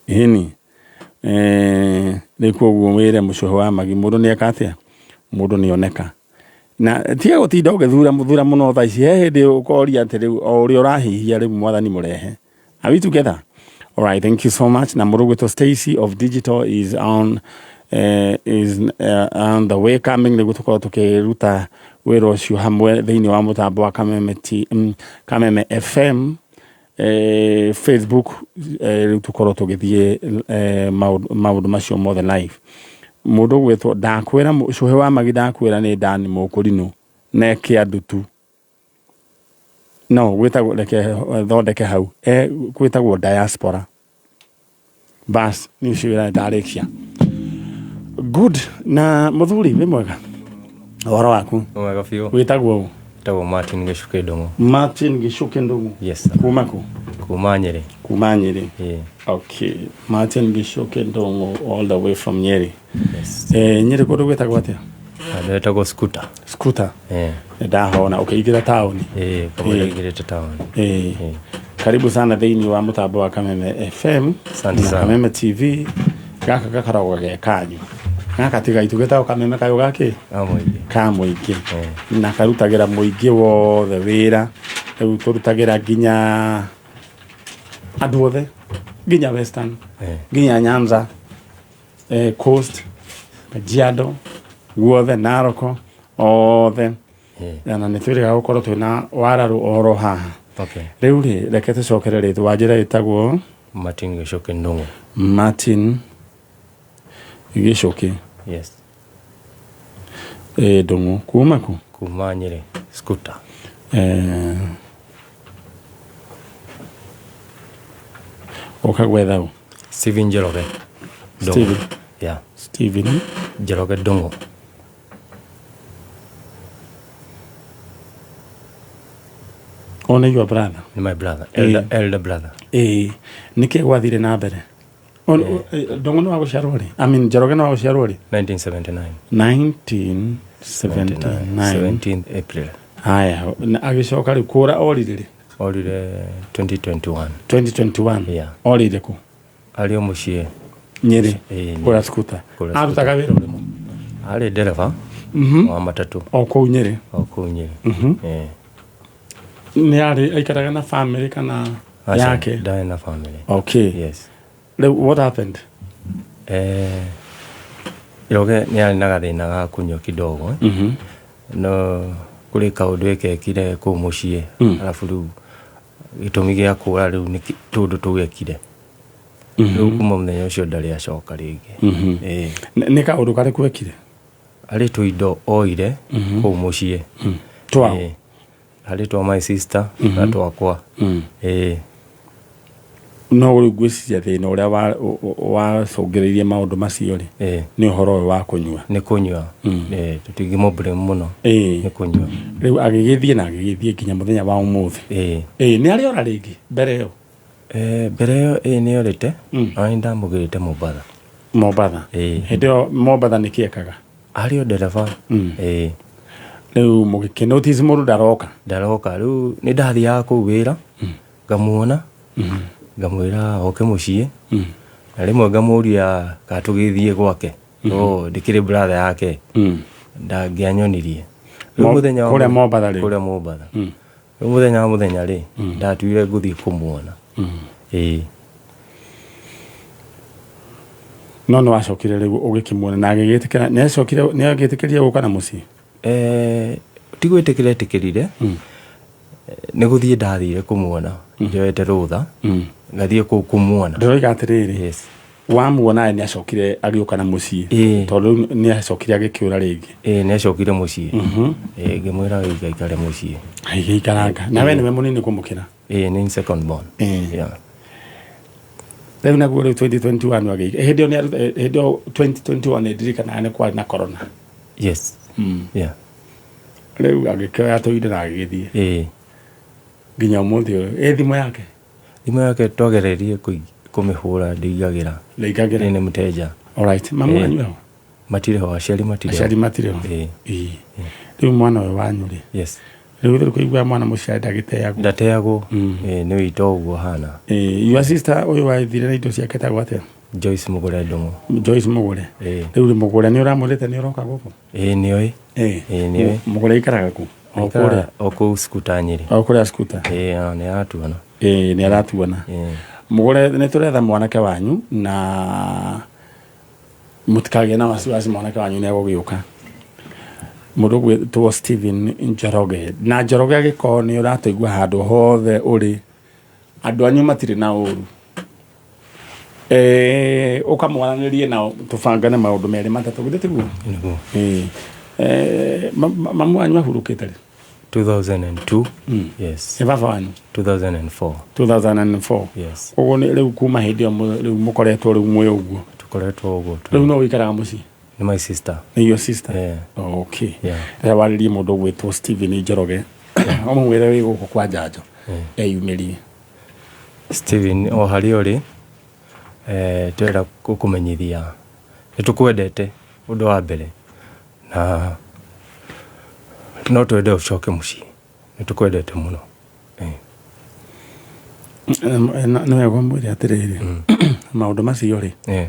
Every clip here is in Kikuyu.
Ĩni. Rĩu koguo wĩre mũcuha wa magi mũndũ nĩ eka atĩa? Mũndũ nĩ oneka. Na tiga gũtinda ũgĩthura mũthura mũno thaa ici, he hĩndĩ ũkoria atĩ rĩu o ũrĩa ũrahihia rĩu mwathani mũrehe. Are we together? All right, thank you so much. Na mũndũ ũgwĩtwo Stacy of Digital is on is on the way coming nĩguo tũkorwo tũkĩruta wĩra ũcio hamwe thĩinĩ wa mũtambo wa Kameme, T, Kameme FM Facebook rĩu tũkorwo tũgĩthiĩ maũndũ macio mothe live. Mũndũ ũgwĩtwo ndakwĩra cũhe wa magi ndakwĩra nĩ Dan Mũkũrinũ na eke ndutu. No gwĩtagwo reke thondeke hau gwĩtagwo diaspora. Bas nĩ ũcio wĩra ndarĩkia. Good na mũthuri wĩ mwega ũhoro waku? Mwega biũ. Wĩtagwo ũ? Wĩtagwo Martin Gĩcuke Ndung'u. Martin Gĩcuke Ndung'u. Yes sir. Kuma kũ? Kuma Nyĩrĩ. Kuma Nyĩrĩ. Ĩĩ. Okay. Martin Gĩcuke Ndung'u all the way from Nyeri. Yes. Nyĩrĩ kũndũ gwĩtagwo atĩa? Handũ hetagwo Scooter. Scooter. Ĩĩ. Nĩndahona ũkĩingĩra taũni. Ĩĩ, kamũira ingĩrĩte taũni. Ĩĩ. Karibu sana thĩinĩ wa mũtambo wa Kameme FM Asante na sana. Kameme TV. Gaka gakoragwo ge kanyu. Gaka ti gaitũ getagwo Kameme kayũ gakĩ? Ka mũingĩ. Ka mũingĩ. Na karutagĩra mũingĩ wothe wĩra. Rĩu tũrutagĩra nginya andũ othe nginya Western nginya Nyanza Coast, Kajiado, guothe Naroko othe na nĩ twĩrĩga gũkorwo twĩna wararũ oro haha. Okay. Rĩu rĩ reke tũcokere rĩtwa wa njĩra ĩtagwo Martin Gĩcuke Ndung'u. Martin Gĩcuke. Yes. Ndung'u kuma kũ? Kuma Nyĩrĩ, Scooter. Ũka gwetha ũ? Steven Njoroge. Ndung'u. Steven. Yeah. Steven Njoroge Ndung'u. One your brother. Ni my brother. Elder, elder brother. Ĩĩ, nĩkĩ gwathire na mbere? Ndung'u nĩ wa gũciarwo rĩ? I mean, Njoroge nĩ wa gũciarwo rĩ? 1979. 1979. 17th April. Haya, na agĩcoka rĩu kũra orire rĩ? Orire 2021. 2021. Yeah. Orire kũ? Arĩ o mũciĩ. Nyĩrĩ. Ĩĩ, Nyĩrĩ. Kũrĩa Scooter. Kũrĩa Arutaga wĩra ũrĩkũ? Arĩ ndereba wa matatũ. O kũu Nyĩrĩ. O kũu Nyĩrĩ. Ĩĩ. Nĩ arĩ aikaraga na family kana Aca, yake? Ndarĩ na family. Okay. Yes. Rĩu what happened? Njoroge nĩ arĩ na gathĩna ga kũnyua kidogo. No kũrĩ kaũndũ ekekire kũu mũciĩ. Arabu rĩu gĩtũmi gĩa kũra rĩu nĩ tũndũ tũu ekire. Rĩu kuma mũthenya ũcio ndarĩ acoka rĩngĩ. Ĩĩ. Nĩ kaũndũ karĩkũ ekire? Harĩ tũindo oire kũu mũciĩ. Twaũ? Ĩĩ. Harĩ twa my sister na twakwa. Ĩĩ. No rĩu ngwĩciria thĩna ũrĩa wacũngĩrĩirie maũndũ macio rĩ, nĩ ũhoro ũyũ wa kũnyua. Nĩ kũnyua. Ĩĩ, tũtingĩmũ blame mũno. Nĩ kũnyua. Rĩu agĩgĩthiĩ na agĩgĩthiĩ nginya mũthenya wa ũmũthĩ. Ĩĩ. Ĩĩ, nĩ arĩ ora rĩngĩ mbere ĩyo? Mbere ĩyo ĩĩ nĩ orĩte, no nĩ ndamũgĩrĩte Mombatha. Mombatha? Ĩĩ. Hĩndĩ ĩyo Mombatha nĩkĩ ekaga? Arĩ o ndereba. Ĩĩ. Rĩu mũgĩkĩ notice mũndũ ndaroka? Ndaroka, rĩu nĩ ndathiaga kũu wĩra, ngamuona, ngamwĩra oke mũciĩ, na rĩmwe ngamũria kana tũgĩthiĩ gwake, no ndĩkĩrĩ brother yake, ndangĩanyonirie. Rĩu mũthenya wa Kũrĩa Mombatha rĩ? Kũrĩa Mombatha. Rĩu mũthenya wa mũthenya rĩ, ndatuire ngũthiĩ kũmuona. Ĩĩ. No nĩ wacokire rĩu ũgĩkĩmuona na agĩgĩtĩkĩra, nĩ acokire, nĩ agĩtĩkĩrire gũka na mũciĩ? Ti gwĩtĩkĩra etĩkĩrire, nĩ gũthiĩ ndathire kũmuona, njoete rũtha, ngathiĩ kũu kũmuona. Ndĩroiga atĩrĩrĩ, Yes. wamuona nĩ acokire agĩũka na mũciĩ? Ĩĩ. Tondũ rĩu nĩ acokire agĩkĩũra rĩngĩ? Ĩĩ, nĩ acokire mũciĩ. Ĩĩ, ngĩmwĩra aikaikare mũciĩ. Agĩgĩikaranga. Na we nĩwe mũnini kũmũkĩra? Ĩĩ, nĩ second born. Ĩĩ. Yeah. Rĩu naguo rĩu 2021 agĩika, hĩndĩ ĩyo nĩ hĩndĩ ĩyo 2021 nĩ ndirikanaga nĩ kwarĩ na corona. Yes. Yeah. Rĩu agĩkĩoya tũindo na agĩgĩthiĩ. Ĩĩ. Nginya ũmũthĩ ũyũ. Ĩ thimũ yake? Thimũ yake twagererie kũmĩhũra ndĩingagĩra. Ndĩingagĩra. Nĩ mũteja. Alright. Mamu wanyu eho? Matirĩ ho, aciari matirĩ ho. Aciari matirĩ ho. Ĩĩ. Ĩĩ. Rĩu mwana ũyũ wanyu rĩ? Yes. Rĩu rĩu kũigua mwana mũciari ndagĩteagwo. Ndateagwo. Ĩĩ, nĩ witũ ũguo hana. Ĩĩ, your sister ũyũ wathire na indo ciake etagwo atĩa? Joyce Mũgũre Ndũng'ũ. Joyce Mũgũre. Ĩĩ. Rĩu rĩ Mũgũre nĩ ũramwĩrĩte nĩ ũroka gũkũ? Ĩĩ, nĩoĩ. Ĩĩ. Ĩĩ, nĩoĩ. Mũgũre aikaraga kũ? O kũrĩa. O kũu Skuta Nyĩrĩ. O kũrĩa Skuta. Ĩĩ, ona nĩ aratuona. Ĩĩ, nĩ aratuona. Ĩĩ. Mũgũre nĩ tũretha mwanake wanyu na mũtikagĩe na wasiwasi mwanake wanyu nĩ egũgĩũka. Mũndũ ũgwĩtwo Stephen Njoroge. Na Njoroge agĩkorwo nĩ ũratũigua handũ hothe ũrĩ, andũ anyu matirĩ na ũru. Eh, ũkamwaranĩrie nao tũbangane maũndũ merĩ matatũ githĩ tiguo? Nĩguo. Ĩĩ. Eh, mamu wanyu ahurũkĩte rĩ? 2002. Yes. Nĩ baba wanyu? 2004. 2004. Yes. Koguo nĩ rĩu kuma hĩndĩ ĩyo rĩu mũkoretwo rĩu mwĩ ũguo. Tũkoretwo ũguo. Rĩu no ũikaraga mũciĩ? Nĩ my sister. Nĩ your sister? Yeah. Okay. Yeah. Rĩrĩa warĩrie mũndũ ũgwĩtwo Stephen Njoroge, ũmwĩre wĩ gũkũ kwa Njanjo, eyumĩrie. Stephen, o harĩa ũrĩ, eh, tũrenda gũkũmenyithia nĩ tũkwendete ũndũ wa mbere na no twende ũcoke mũciĩ, nĩ tũkwendete mũno. Eh. Nĩ wega ũmwĩre atĩrĩrĩ, maũndũ macio rĩ, Eh.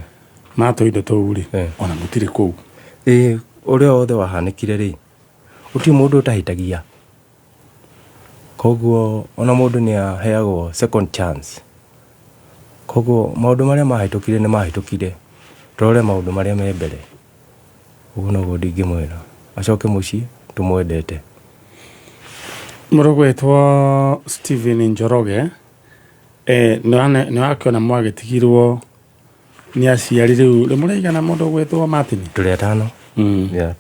ma tũindo tũu rĩ, Eh. ona mũtirĩ kũu. Ĩĩ, ũrĩa wothe wahanĩkire rĩ, gũtirĩ mũndũ ũtahĩtagia. Koguo ona mũndũ nĩ aheagwo second chance. Koguo maũndũ marĩa mahĩtũkire nĩ mahĩtũkire, tũrore maũndũ marĩa me mbere. Ũguo noguo ndingĩmwĩra, acoke mũciĩ tũmwendete. Mũndũ ũgwĩtwo Stephen Njoroge, eh, nĩ wakĩona mwagĩtigirwo nĩ aciari rĩu rĩ mũraigana mũndũ ũgwĩtwo Martin? Tũrĩ atano. Yeah,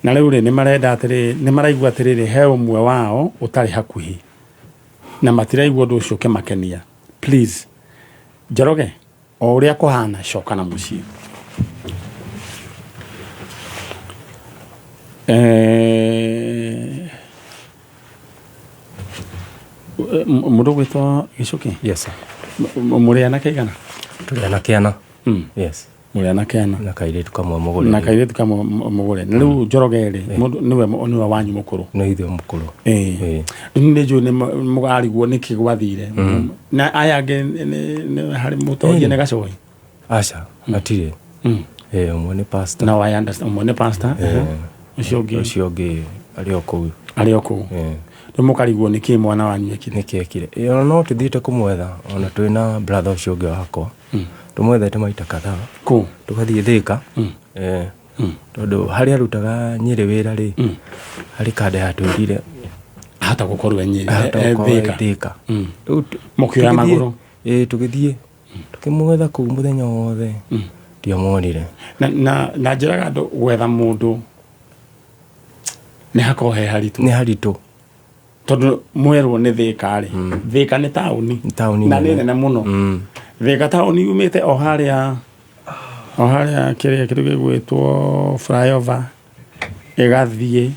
Na rĩu rĩ nĩ marenda atĩrĩ, nĩ maraigua atĩrĩrĩ he ũmwe wao ũtarĩ hakuhĩ na matiraigua ũndũ ũcio ũkĩmakenia. Please Njoroge, o ũrĩa kũhana coka na mũciĩ. Eh, mũndũ ũgwĩtwo Gĩcũkĩ? Yes sir. Mũrĩ anake aigana? Tũrĩ anake ana. Yes. Mũrĩ anake ana. Na kairĩtu kamwe mũgũre. Na kairĩtu kamwe mũgũre. Na rĩu Njoroge rĩ, mũndũ nĩwe nĩwe wanyu mũkũrũ. Nĩ ithuĩ mũkũrũ. Ĩĩ. Rĩu nĩ njũĩ nĩ mũrarigwo nĩkĩ gwathire. Na aya angĩ nĩ harĩ mũtongia nĩ gacohi? Aca, hatirĩ. Ĩĩ, ũmwe nĩ pastor. Now I understand. Ũmwe nĩ pastor. Ũcio ũngĩ? Ũcio ũngĩ arĩ o kũu. Arĩ o kũu. Rĩu mũkarigwo nĩkĩ mwana wanyu ekire? Nĩkĩ ekire? Ĩĩ, ona no tũthiĩte kũmwetha, ona twĩ na brother ũcio ũngĩ wakwa. Tũmwethete maita kadhaa. Kũ? Tũgathiĩ Thĩka. Tondũ harĩa arutaga Nyĩrĩ wĩra rĩ, harĩ kanda yatwĩrire. Ahota gũkorwo e Nyĩrĩ, Ahota e gũkorwo e Thĩka. Thĩka. Rĩu Mũkĩoya magũrũ? Ĩĩ, tũgĩthiĩ. Tũkĩmwetha kũu mũthenya wothe. Ndiamuonire. Na njĩraga andũ gwetha mũndũ nĩ hakoragwo he haritũ. Nĩ haritũ. Tondũ mwerwo nĩ Thĩka rĩ, Thĩka nĩ taũni. Nĩ taũni Na nĩ nene. nene mũno. Thĩka taũni yumĩte o harĩa, o harĩa kĩrĩa kĩndũ gĩgwĩtwo flyover, ĩgathiĩ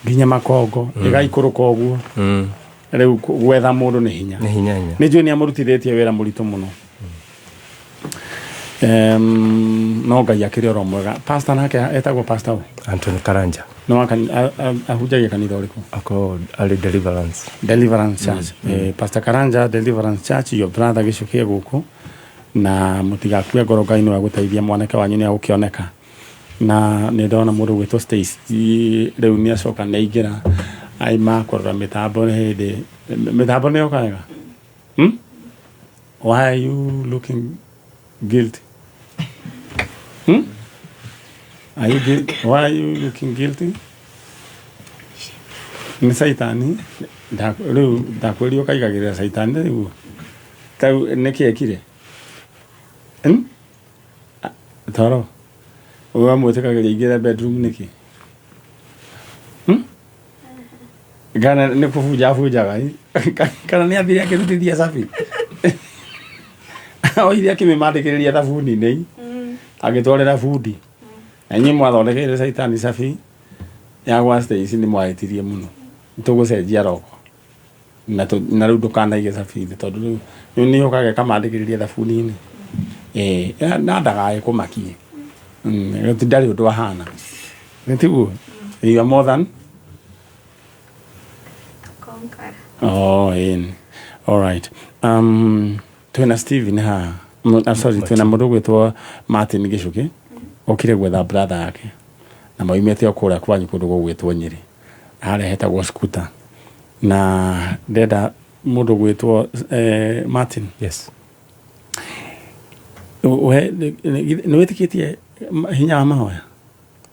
nginya Makongo, ĩgaikũrũka ũguo. Rĩu gwetha mũndũ nĩ hinya. Nĩ hinya hinya. Nĩ njũĩ nĩ amũrutithĩtie wĩra mũritũ mũno. No Ngai akĩrĩ oro mwega. Pastor nake etagwo pastor ũ? Anthony Karanja. No ahunjagia kanitha ũrĩkũ? Akorwo arĩ Deliverance. Deliverance Church. Pastor Karanja, Deliverance Church, your brother gĩcũkĩe gũkũ. Na mũtigakue ngoro, Ngai nĩwe agũteithia, mwanake wanyu nĩ agũkĩoneka. Na nĩ ndona mũndũ ũgwĩtwo Stacy rĩu nĩ acoka nĩ aingĩra aima kũrora mĩtambo nĩ hĩndĩ mĩtambo nĩ yoka wega. Why are you looking guilty? Are you guilty? Why are you looking guilty? Nĩ Saitani. Rĩu ndakwĩrire ũkaigagĩrĩra Saitani rĩu. Tau nĩkĩ ekire? Toro. Wamwĩtĩkagĩria aingĩre bedroom nĩkĩ? Kana nĩ kũbunja abunjaga? Kana nĩ athire akĩrutithia cabi? Oire akĩmĩmandĩkĩrĩria thabuni-inĩ, agĩtwarĩra bundi. Na inyuĩ mwathondekeire Saitani cabi ya gwa Stacy nĩ mwahĩtirie mũno. Tũgũcenjia roko. Na rĩu ndũkanaige cabi thĩ tondũ rĩu nĩ yũkaga ĩkamandĩkĩrĩria thabuni-inĩ. Na ndagae kũmakie. Ndarĩ ũndũ ahana. Nĩ tiguo? You are more than? Conqueror. Oh, ĩni. All right. Twĩna Steven haha. Sorry, twĩna mũndũ ũgwĩtwo Martin Gĩcũkĩ. Okire gwetha brother yake. Na maumĩte o kũrĩa kwanyu kũndũ gũgwĩtwo Nyĩrĩ. Harĩa hetagwo Scooter. Na ndenda mũndũ ũgwĩtwo Martin. Yes. We nĩ wĩtĩkĩtie hinya wa mahoya?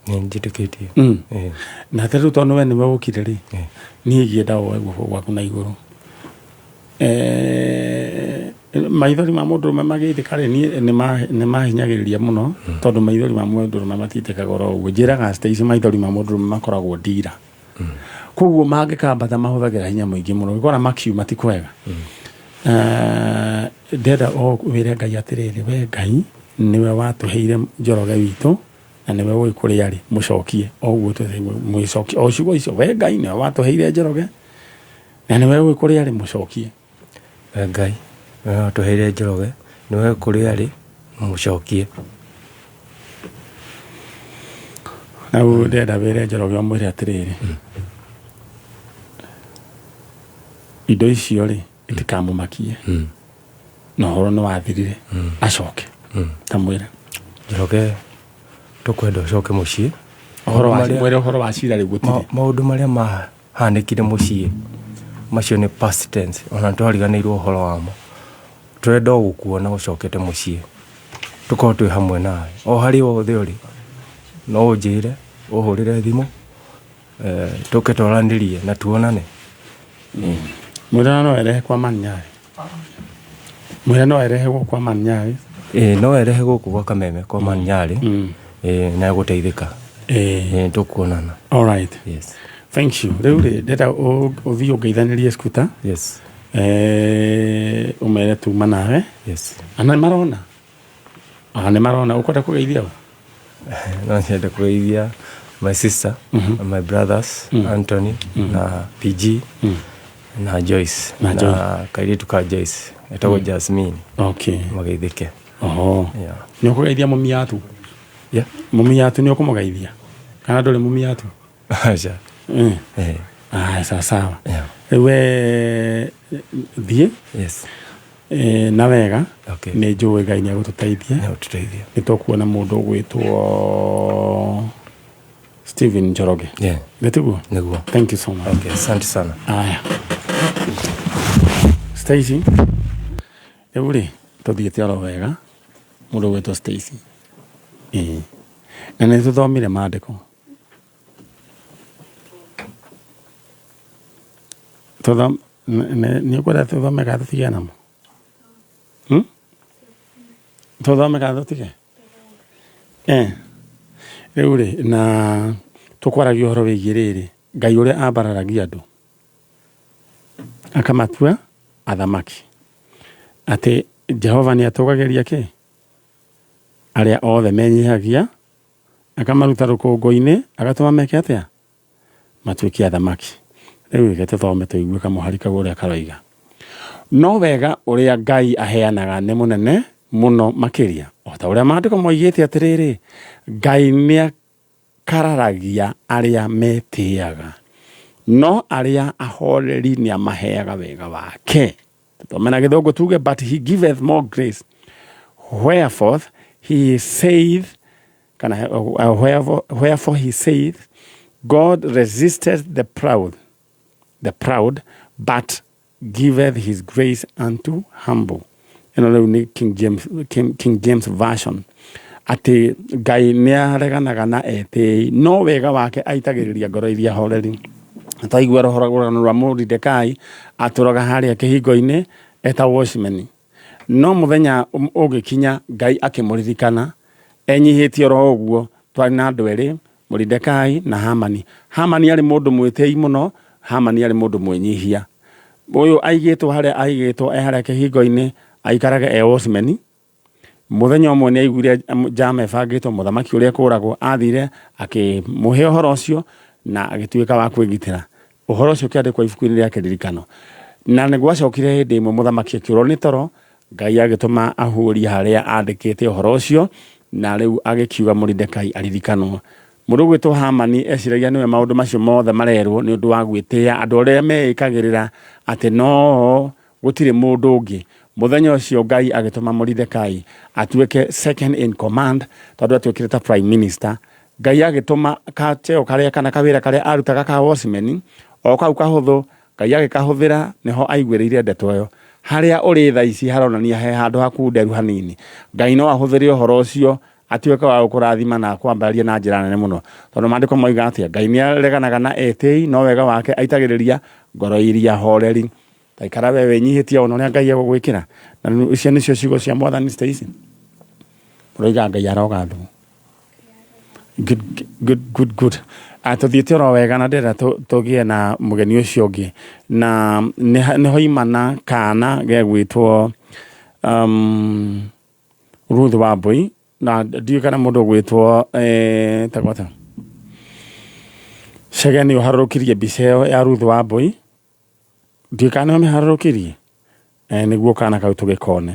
Nĩ njĩtĩkĩtie. Na ta rĩu tondũ we nĩwe ũkire rĩ, niĩ ingĩenda woe guoko gwaku na igũrũ. Maithori ma mũndũrũme magĩitĩka rĩ, niĩ nĩ mahinyagĩrĩria mũno, tondũ maithori ma mũndũrũme matiitĩkaga oro ũguo. Njĩraga Stacy maithori ma mũndũrũme makoragwo ndira. Koguo mangĩkambata mahũthagĩra hinya mũingĩ mũno, ũgĩkora makiuma ti kwega. Ndĩrenda o wĩre Ngai atĩrĩrĩ, we Ngai nĩwe watũheire Njoroge witũ na nĩwe ũĩ kũrĩa arĩ, mũcokie o ũguo mũcokie o ciugo icio, we Ngai nĩwe watũheire Njoroge na nĩwe ũĩ kũrĩa arĩ, mũcokie. We Ngai nĩwe watũheire Njoroge, nĩwe ũĩ kũrĩa arĩ, mũcokie. Rĩu ndĩrenda wĩre Njoroge ũmwĩre atĩrĩrĩ, indo icio rĩ itikamũmakie, na ũhoro nĩ wathirire, acoke ta mwĩre. Njoroge tũkwenda ũcoke mũciĩ. Ũhoro wa mwĩre ũhoro wa cira rĩu gũtirĩ. Maũndũ marĩa mahanĩkire mũciĩ macio nĩ past tense, ona twariganĩirwo ũhoro wamo. Tũrenda o gũkuona ũcokete mũciĩ, tũkorwo twĩ hamwe nawe o harĩa hothe ũrĩ, no ũnjĩre, ũhũrĩre thimũ, tũke twaranĩrie na tuonane. Mwĩre no erehe kwa Manyarĩ. Mwĩre no erehe gũkũ kwa Manyarĩ. Ĩĩ no erehe gũkũ gwa Kameme kwa Manyarĩ. Na gũteithĩka. Ĩĩ tũkuonana. All right. Yes. Thank you. Rĩu rĩ ndĩrenda ũthiĩ ũngeithanĩrie Scooter. Yes. Ũmere tuma nawe. Yes. Ana nĩ marona? Nĩ marona. Ũkwenda kũgeithia ũ? No nyende kũgeithia my sister and my brothers, Anthony na PG na Joyce Na na kairĩtu ka Joyce etagwo Jasmine. Okay. Mageithĩke. Oho. Yeah. Nĩ ũkũgeithia mũmiatu? Yeah. Mũmiatu nĩ ũkũmũgeithia? Kana ndũrĩ mũmiatu? Aca. Aya, sawa sawa. Yeah. Rĩu we thiĩ. Yes. Na wega. Okay. Nĩ njũĩ Ngai nĩ agũtũteithia. Nĩ agũtũteithia. Nĩ tũkuona mũndũ ũgwĩtwo Stephen Njoroge. Yeah. Nĩ tiguo? Nĩguo. Thank you so much. Okay, asante sana. Aya. Stacy. Rĩu rĩ, tũthiĩte oro wega. Mũndũ ũgwĩtwo Stacy. Ĩĩ. Na nĩ tũthomire maandĩko. Nĩ ũkwenda tũthome kana tũtige namo? Tũthome kana tũtige? Rĩu rĩ, na tũkwaragia ũhoro wĩgiĩ rĩrĩ, Ngai ũrĩa ambararagia andũ akamatua athamaki, atĩ Jehova nĩ atũgagĩria kĩ? Arĩa othe menyihagia, akamaruta rũkũngũ-inĩ, agatũma meke atĩa? Matuĩke athamaki. Rĩu reke tũthome tũigue kamũhari kau ũrĩa karoiga. No wega ũrĩa Ngai aheanaga nĩ mũnene mũno makĩria, o ta ũrĩa maandĩko moigĩte atĩrĩrĩ, Ngai nĩakararagia arĩa metĩaga, no arĩa ahoreri nĩamaheaga wega wake. Tũthome na Gĩthũngũ tuge, but he giveth more grace. Wherefore he saith, kana, wherefore he saith, God resisteth the proud, the proud, but giveth his grace unto humble. Ĩno rĩu nĩ King James, King James version. Atĩ Ngai nĩareganaga na etĩi, no wega wake aitagĩrĩria ngoro iria horeri. Twaigua rũhoro rũgano rwa Moridekai, atũraga harĩa kĩhingo-inĩ eta watchman. No mũthenya ũgĩkinya Ngai akĩmũririkana, enyihĩtie oro ũguo, twarĩ na andũ erĩ, Moridekai na Hamani. Hamani arĩ mũndũ mwĩtĩi mũno, Hamani arĩ mũndũ mwĩnyihia. Ũyũ aigĩtwo harĩa aigĩtwo e harĩa kĩhingo-inĩ, aikarage e watchman. Mũthenya ũmwe nĩ aiguire njama ĩbangĩtwo mũthamaki ũrĩa ekũragwo, athire akĩmũhe ũhoro ũcio na agĩtuĩka wa kwĩgitĩra. Ũhoro ũcio ũkĩandĩkwo ibuku-inĩ rĩa kĩririkano. Na nĩ gwacokire hĩndĩ ĩmwe mũthamaki akĩũrwo nĩ toro, Ngai agĩtũma ahurie harĩa andĩkĩte ũhoro ũcio, na rĩu agĩkiuga Moridekai aririkanwo. Mũndũ ũgwĩtwo Hamani eciragia nĩwe maũndũ macio mothe marerwo nĩ ũndũ wa gwĩtĩĩa andũ arĩa meĩkagĩrĩra atĩ no gũtirĩ mũndũ ũngĩ. Mũthenya ũcio Ngai agĩtũma Moridekai atuĩke second in command tondũ atuĩkire ta prime minister. Ngai agĩtũma kacheo karĩa kana kawĩra karĩa arutaga ka watchman o kau kahũthũ Ngai agĩkahũthĩra nĩho aiguĩrĩire ndeto ĩyo. Harĩa ũrĩ thaa ici haronania he handũ hakunderu hanini. Ngai no ahũthĩre ũhoro ũcio atuĩke wa gũkũrathima na akwambararie na njĩra nene mũno. Tondũ maandĩko moiga atĩa? Ngai nĩ areganaga na etĩi, no wega wake aitagĩrĩria ngoro iria horeri. Ta ikara we wĩnyihĩtie wone ũrĩa Ngai egũgwĩkĩra. Na icio nĩcio ciugo cia Mwathani Stacy. Ũroiga Ngai arogathwo. Good, good, good, good. Ah, tũthiĩte oro wega na ndĩrenda tũgĩe na mũgeni ũcio ũngĩ na nĩ hoimana kana gegwĩtwo Ruth Wambui na ndiũĩ kana mũndũ ũgwĩtwo eh, tagwo atĩa Chege nĩ ũharũrũkirie mbica ĩyo ya Ruth Wambui ndiũĩ kana nĩ ũmĩharũrũkirie eh, nĩguo kana kau tũgĩkone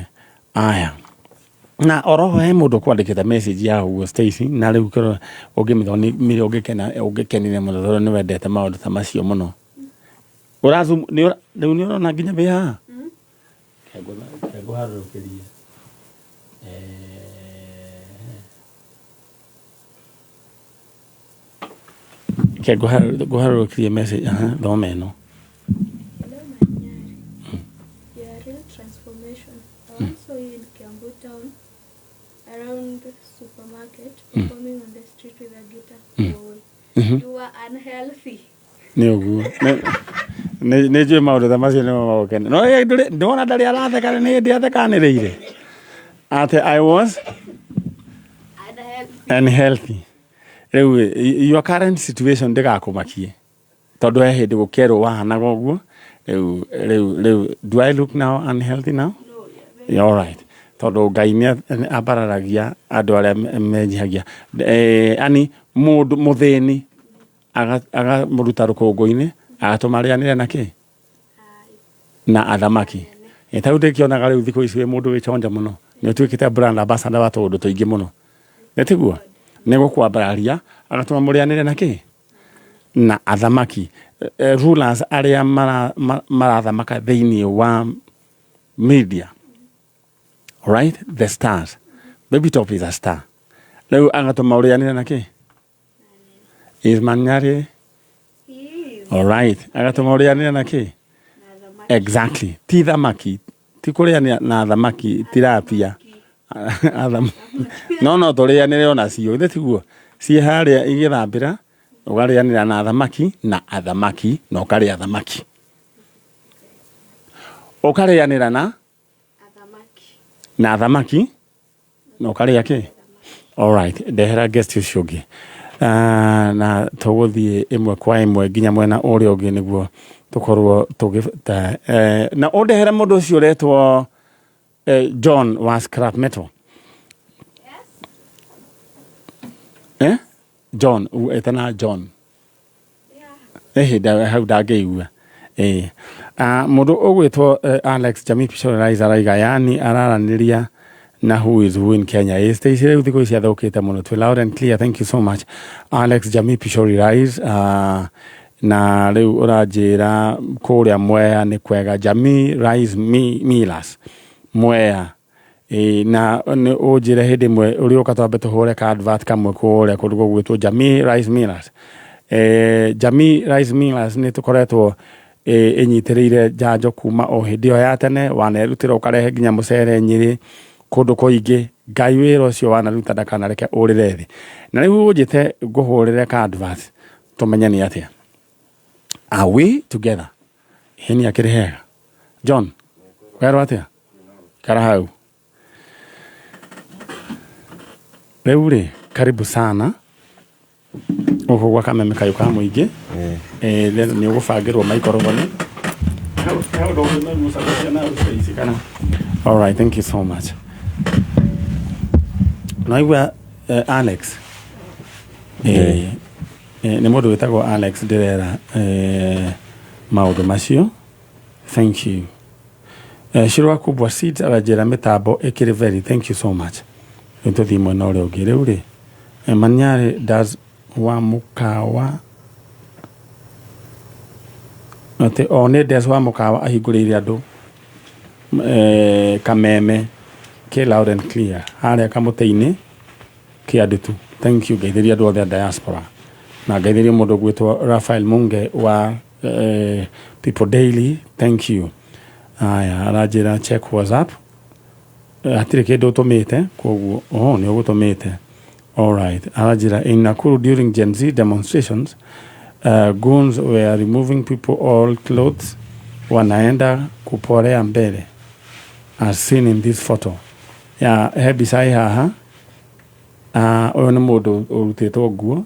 aya na oroho he mũndũ ũkwandĩkĩte message ya ũguo Stacy na rĩu kĩro ũngĩmĩthomire ũngĩkena ũngĩkenire mũno tondũ nĩ wendete maũndũ ta macio mũno ũrazoom rĩu nĩ ũrona nginya wĩ haha Reke ngũharũrũkĩrie. Reke ngũharũrũkĩrie message, aha, thoma ĩno. Hello, Manyari. You are real transformation. I once saw you in Kiambu town around supermarket performing on the street with a guitar. Lol. You were unhealthy. Nĩ ũguo. Nĩ njũĩ maũndũ ta macio nĩmo magũkenia. No ndĩrona ndarĩ aratheka nĩ hĩndĩ athekanĩrĩire. Atĩ I was unhealthy. Rĩu your current situation ndĩgakũmakie. Tondũ he hĩndĩ gũkerwo wahanaga ũguo. Rĩu rĩu rĩu do I look now unhealthy now? Yeah, all right. Tondũ Ngai nĩ ambararagia andũ arĩa menyihagia. Yaani mũndũ mũthĩni agamũruta rũkũngũ-inĩ agatũma arĩanĩre na kĩ na athamaki. Ta rĩu ndĩkĩonaga rĩu thikũ ici wĩ mũndũ wĩ chonjo mũno nĩ ũtuĩkĩte brand ambassador wa tũũndũ tũingĩ mũno nĩ tiguo nĩ gũkwambararia agatũma mũrĩanĩre na kĩ na athamaki rulers arĩa marathamaka thĩinĩ wa media right the stars baby top is a star rĩu agatũma ũrĩanĩre na kĩ Is Manyari? All right. Agatũma ũrĩanĩre na kĩ? Exactly. Ti thamaki. Ti kũrĩanĩra na thamaki tilapia. No no tũrĩanĩre ona cio. Githĩ tiguo? Ciĩ harĩa igĩthambĩra ũkarĩanĩra na thamaki na athamaki na ũkarĩa thamaki. Ũkarĩanĩra na na thamaki na ũkarĩa kĩ alright ndehera guest ũcio ũngĩ Ah, na tũgũthiĩ ĩmwe kwa ĩmwe nginya mwena ũrĩa ũngĩ nĩguo tũkorwo tũgĩ ta, eh, na ũndehere mũndũ ũcio ũretwo eh, John wa scrap metal eh? John etana John ĩhĩ hau ndangĩigua ĩĩ Ah, mũndũ ũgwĩtwo eh, Alex Jamii Pictorize araiga yani araranĩria na who is who in Kenya ĩ Stacy rĩu thikũ ici athũkĩte mũno twĩ loud and clear thank you so much Alex Jamii Pictorize uh, na rĩu ũranjĩra kũrĩa Mwea nĩ kwega Jamii Rice Millers Mwea Ĩĩ na nĩ ũnjĩre hĩndĩ ĩmwe ũrĩũka twambe tũhũre ka advert kamwe kũrĩa kũndũ gũgwĩtwo Jamii Rice Millers. Eh, Jamii Rice Millers nĩ tũkoretwo eh, ĩnyitĩrĩire njanjo kuma o hĩndĩ ĩyo ya tene wanerutĩra ũkarehe nginya mũcere Nyĩrĩ kũndũ kũingĩ Ngai wĩra ũcio wanaruta ndakanareke ũrĩre thĩ na rĩu ũnjĩte ngũhũrĩre ka advert tũmenye nĩ atĩa are we together hĩni akĩrĩ hega John werwo atĩa Ikara hau. Rĩu rĩ, karibu sana gũkũ gwa Kameme Kayũ ka Mũingĩ. Eh, rĩu nĩ ũgũbangĩrwo maikoroboni. Hau hau ndũngĩmegucagũcia na ici kana. All right, thank you so much. Naigua eh, Alex. Eh, eh, nĩ mũndũ wĩtagwo Alex ndĩrera eh, maũndũ macio. Thank you. Eh, Shirwa Kubwa Seeds aranjĩra mĩtambo ĩkĩrĩ very thank you so much. Rĩu tũthiĩ mwena ũrĩa ũngĩ rĩu rĩ eh, Manyarĩ does Wa mũkawa atĩ o nĩ Des wa mũkawa ahingũrĩire andũ kameme ke loud and clear harĩa kamũtĩ-inĩ kĩa ndutu. Thank you. Ngeithĩria andũ othe a diaspora na ngeithĩria mũndũ gwĩtwo Raphael Munge wa People Daily. Thank you. Aya, aranjĩra check WhatsApp. Hatirĩ kĩndũ ũtũmĩte, koguo oh, nĩ ũgũtũmĩte. Alright, aranjĩra in Nakuru during Gen Z demonstrations, goons were removing people all clothes, wanaenda kuporea mbele as seen in this photo. Ya he mbica ĩ haha. Ũyũ nĩ mũndũ ũrutĩtwo nguo.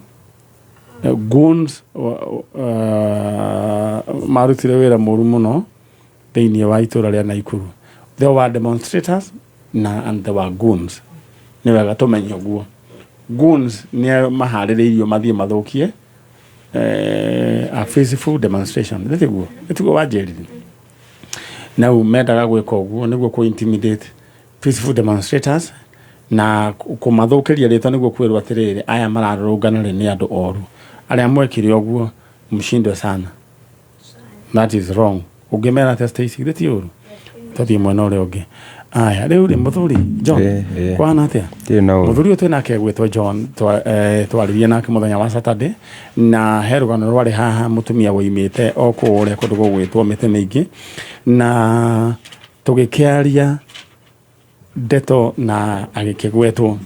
Goons marutire wĩra mũru mũno thĩinĩ wa itũra rĩa Naikuru. There were demonstrators na and there were goons. Nĩ wega tũmenye ũguo. Goons nĩ maharĩrĩirio mathiĩ mathũkie a peaceful demonstration. Nĩ tiguo? Nĩ tiguo wanjĩrire? Na rĩu mendaga gwĩka ũguo nĩguo kũ intimidate peaceful demonstrators na kũmathũkĩria rĩtwa, nĩguo kwĩrwo atĩrĩrĩ, aya mararũrũngana rĩ nĩ andũ oru. Arĩa mwekire ũguo, mshindwe sana. That is wrong. Ũngĩmera atĩa, Stacy? Githĩ ti ũru? Tũthiĩ mwena ũrĩa ũngĩ. Aya, rĩu rĩ, mũthuri John, Ĩ, ĩ. kwana atĩa? Ndirĩ na ũru. Mũthuri ũyũ twĩ nake gwĩtwo John, twaririe nake mũthenya wa Saturday, na he rũgano rwarĩ haha, mũtumia woimĩte o kũrĩa kũndũ gũgwĩtwo mĩtĩ mĩingĩ, na tũgĩkĩaria ndeto na agĩkĩgwetwo,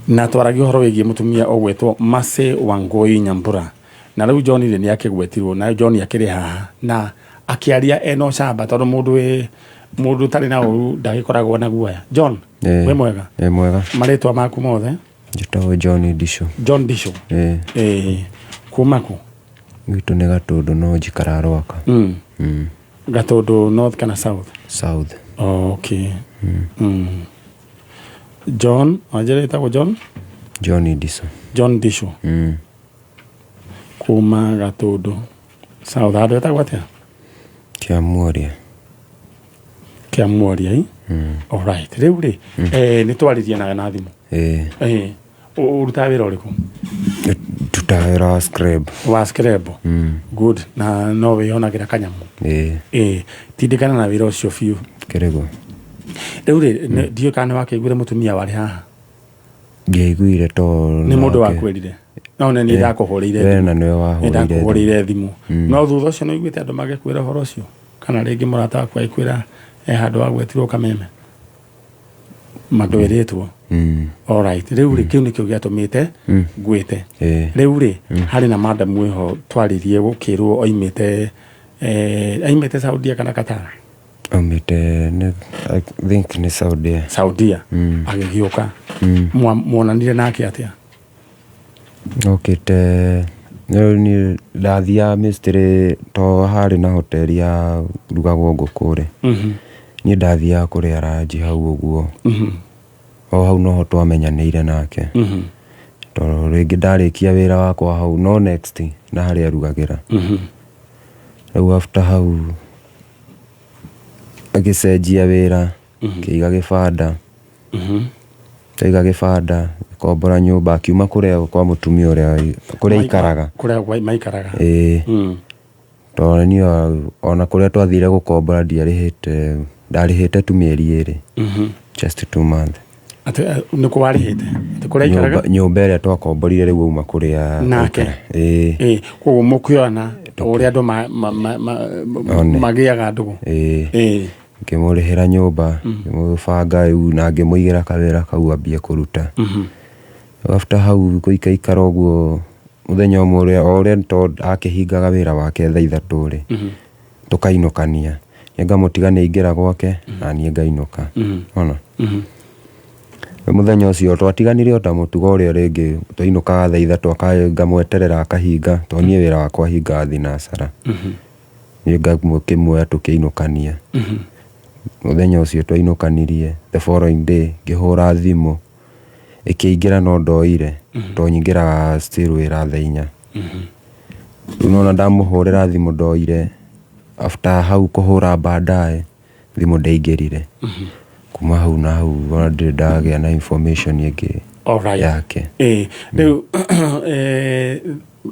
na twaragia ũhoro wĩgiĩ mũtumia ũgwĩtwo Mercy Wangui Nyambura. Na rĩu John rĩ, nĩ akĩgwetirwo, na John akĩrĩ haha na akĩaria ena ũcamba, tondũ mũndũ wĩ mũndũ ũtarĩ na ũru ndagĩkoragwo na guoya. John, wĩ mwega? Ĩ, mwega. Marĩtwa maku mothe? Njĩtagwo John Ndicũ. John Ndicũ. Ĩ. Ĩ, kuma kũ? Gwitũ nĩ Gatũndũ, no njikaraga Rwaka. Gatũndũ north kana south? South. Okay. John, wanjĩra ĩtagwo John? John Ndicũ. John Ndicũ. Kuma Gatũndũ south, handũ hetagwo atĩa? Kĩamuoria. Kĩamuoria i. Alright, rĩu rĩ, nĩ twaririe nawe na thimũ. Ĩ. Ũrutaga wĩra ũrĩkũ? Ndutaga wĩra wa scribe. Wa scribe. Good. Na no wĩyonagĩra kanyamũ? Ĩ. Tindĩkana na wĩra ũcio biũ. Kĩrĩgũ. Rĩu rĩ, ndiũĩ kana nĩ wakĩiguire mũtumia warĩ haha. Ndiaiguire to Nĩ mũndũ wakwĩrire? No nĩ niĩ ndakũhũrĩire We thimũ. na nĩwe Nĩ wahũrĩire thimũ. ndakũhũrĩire thimũ. No thutha ũcio nĩ ũiguĩte andũ magĩkwĩra ũhoro ũcio, kana rĩngĩ mũrata waku agĩkwĩra he handũ wagwetirwo kameme mandwĩrĩtwo? Alright, rĩu rĩ, kĩu nĩkĩo gĩatũmĩte ngwĩte. Rĩu rĩ, harĩ na madam wĩho twaririe, gũkĩrwo oimĩte aimĩte Saudia kana Qatar. Aumĩte nĩ, I think nĩ Saudia. Saudia. Agĩgĩũka. Muonanire nake atĩa? Okĩte rĩu niĩ ndathiaga mĩstĩrĩ, to harĩ na hoteli ya rugagwo ngũkũ rĩ, niĩ ndathiaga kũrĩa ranji hau ũguo. O hau noho twamenyanĩire nake, tondũ rĩngĩ ndarĩkia wĩra wakwa hau no next na harĩa arugagĩra. Rĩu after hau agĩcenjia wĩra, akĩiga gĩbanda. Aiga gĩbanda, gĩkombora nyũmba, akiuma kũrĩa kwa mũtumia ũrĩa kũrĩa aikaraga. Kũrĩa maikaraga. Ĩĩ. Tondũ niĩ ona kũrĩa twathire gũkombora ndiarĩhĩte, ndarĩhĩte tu mĩeri 2. Just 2 months. Atĩ nĩ kũ warĩhĩte? Atĩ kũrĩa aikaraga? Nyũmba ĩrĩa twakomborire rĩu auma kũrĩa Nake. aikara. Ĩĩ. Ĩ, koguo mũkĩona ũrĩa andũ One. magĩaga ndũgũ. Ĩĩ. Ngĩmũrĩhĩra nyũmba, ngĩmũbanga rĩu na ngĩmũigĩra kawĩra kau ambie kũruta. After hau gũikaikara ũguo, mũthenya ũmwe ũrĩa o ũrĩa to akĩhingaga wĩra wake thaa 3 rĩ, tũkainũkania. Nĩ ngamũtiga nĩ aingĩra gwake na niĩ ngainũka. Ona mũthenya ũcio twatiganire o ta mũtugo ũrĩa rĩngĩ twainũkaga thaa 3, ngamweterera akahinga, tondũ niĩ wĩra wakwa hingaga thinacara. Niĩ ngakĩmuoya tũkĩinũkania. Mũthenya ũcio twainũkanirie, the following day ngĩhũra thimũ ĩkĩingĩra no ndoire, tondũ nyingĩraga still wĩra thaa 4. Rĩu nona ndamũhũrĩra thimũ ndoire, after hau kũhũra baadaye thimũ ndĩaingĩrire. Kuma hau na hau ona ndirĩ ndagĩa na information ĩngĩ. Alright. Yake. Ĩĩ, rĩu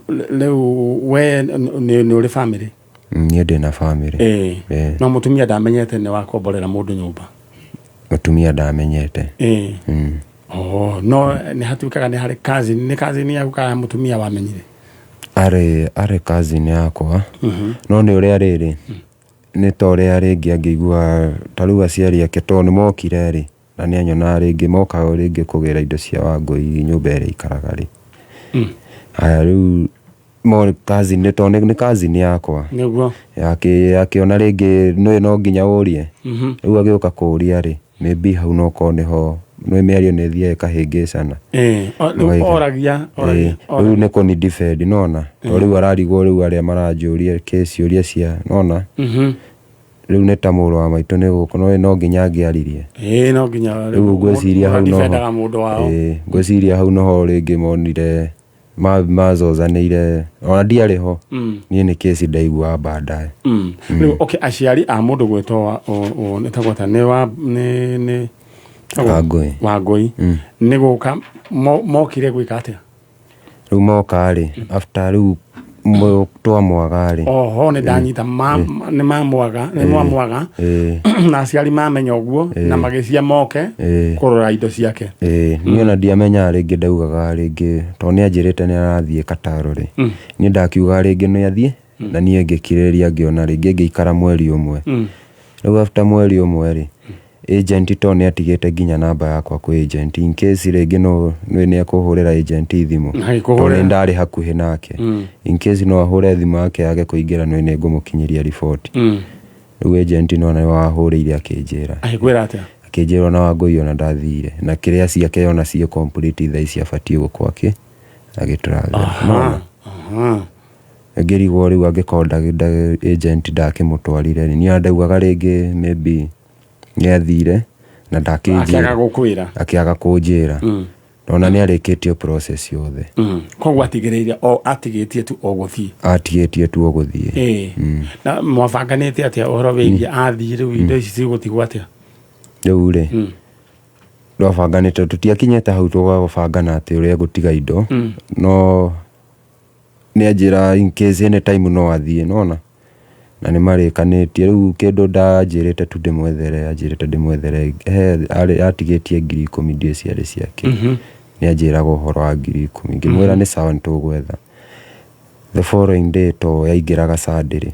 rĩu we nĩ ũrĩ family? Niĩ ndĩ na family. Ĩĩ. Ĩĩ. No mũtumia ndamenyete nĩ wakomborera mũndũ nyũmba? Mũtumia ndamenyete. Ĩĩ. Oh, no nĩ hatuĩkaga nĩ harĩ cousin, nĩ cousin yaku kana mũtumia wamenyire? Arĩ cousin yakwa, no nĩ ũrĩa rĩrĩ, nĩ ta ũrĩa rĩngĩ angĩigua ta rĩu aciari ake, tondũ nĩ mokire rĩ, na nĩ anyonaga rĩngĩ moka rĩngĩ kũgĩra indo cia Wangũi nyũmba ĩrĩa ikaraga rĩ. Aya, rĩu mo cousin, nĩ tondũ nĩ cousin yakwa. Nĩguo. Akĩona rĩngĩ nĩ no nginya ũrie. Rĩu agĩũka kũũria rĩ, maybe hau no korwo nĩho nĩ mĩario nĩ ĩthiaga ĩkahĩngĩcana. Ĩĩ. Rĩu oragia oragia. Rĩu nĩ kũni defend nona, to rĩu ararigwo, rĩu arĩa maranjũria kĩ ciũria cia nona. Rĩu nĩ ta mũrũ wa maitũ, nĩ gũkũ no nginya angĩaririe. Ĩĩ, no nginya. Rĩu ngwĩciria hau noho defendaga mũndũ wao. Ĩĩ, ngwĩciria hau noho rĩngĩ monire mazozanĩire, ona ndiarĩ ho. Niĩ nĩ kesi ndaiguaga baadaye. Rĩu okay, aciari a mũndũ gwĩtwo nĩ tagwo ta nĩ wa nĩ Wangũi. Wangũi nĩ gũka mokire gwĩka atĩa? Rĩu moka rĩ, after rĩu twamwaga rĩ. Oho, nĩ ndanyita, nĩ mamwaga, nĩ mwamwaga. Ĩĩ. Na aciari mamenya ũguo na magĩcia moke kũrora indo ciake. Ĩĩ, niĩ ona ndiamenyaga rĩngĩ, ndaugaga rĩngĩ tondũ nĩ anjĩrĩte nĩ arathiĩ Kataro rĩ, niĩ ndakiuga rĩngĩ nĩ athiĩ, na niĩ ngĩkirĩrĩria, ngĩona rĩngĩ ngĩikara mweri ũmwe. Rĩu after mweri ũmwe rĩ, agent to nĩ atigĩte nginya namba yakwa kwĩ agent in case rĩngĩ no nĩ ekũhũrĩra agent thimũ. Agĩkũhũrĩra. Tondũ nĩ ndarĩ hakuhĩ nake, in case no ahũre thimũ yake yage kũingĩra, nĩ ngũmũkinyĩria riboti. Rĩu agent no nĩ wahũrĩire akĩnjĩra. Agĩkwĩra atĩa? Akĩnjĩra ona Wangũi ona ndathire na kĩrĩa ciake ona ciĩ complete thaa ici, abatiĩ gũkwo agĩtravel. Aha, aha. Ngĩrigwo rĩu angĩkorwo agent ndakĩmũtwarire rĩ, niĩ ndaugaga rĩngĩ maybe nĩ athire na akĩaga ndakĩnjĩra. Gũkwĩra. Akĩaga kũnjĩra ona nĩ arĩkĩtie process yothe. Koguo atigĩrĩire o atigĩtie tu o gũthiĩ. Atigĩtie tu o gũthiĩ. Ĩĩ, na mwabanganĩte atĩa ũhoro wĩgiĩ athiĩ, rĩu indo ici cigũtigwo atĩa? Rĩu rĩ, twabanganĩte, tũtiakinyĩte hau tũgabangana atĩ ũrĩa gũtiga indo, no nĩ anjĩra in case any time no athiĩ nona, na nĩ marĩkanĩtie. Rĩu kĩndũ ndanjĩrĩte tu ndĩmwethere, anjĩrĩte ndĩmwethere he atigĩtie 10,000, ndiĩ ciarĩ ciake. Nĩ anjĩraga ũhoro wa 10,000, ngĩmwĩra nĩ sawa, nĩ tũgwetha. The following day, to yaingĩraga Sunday rĩ,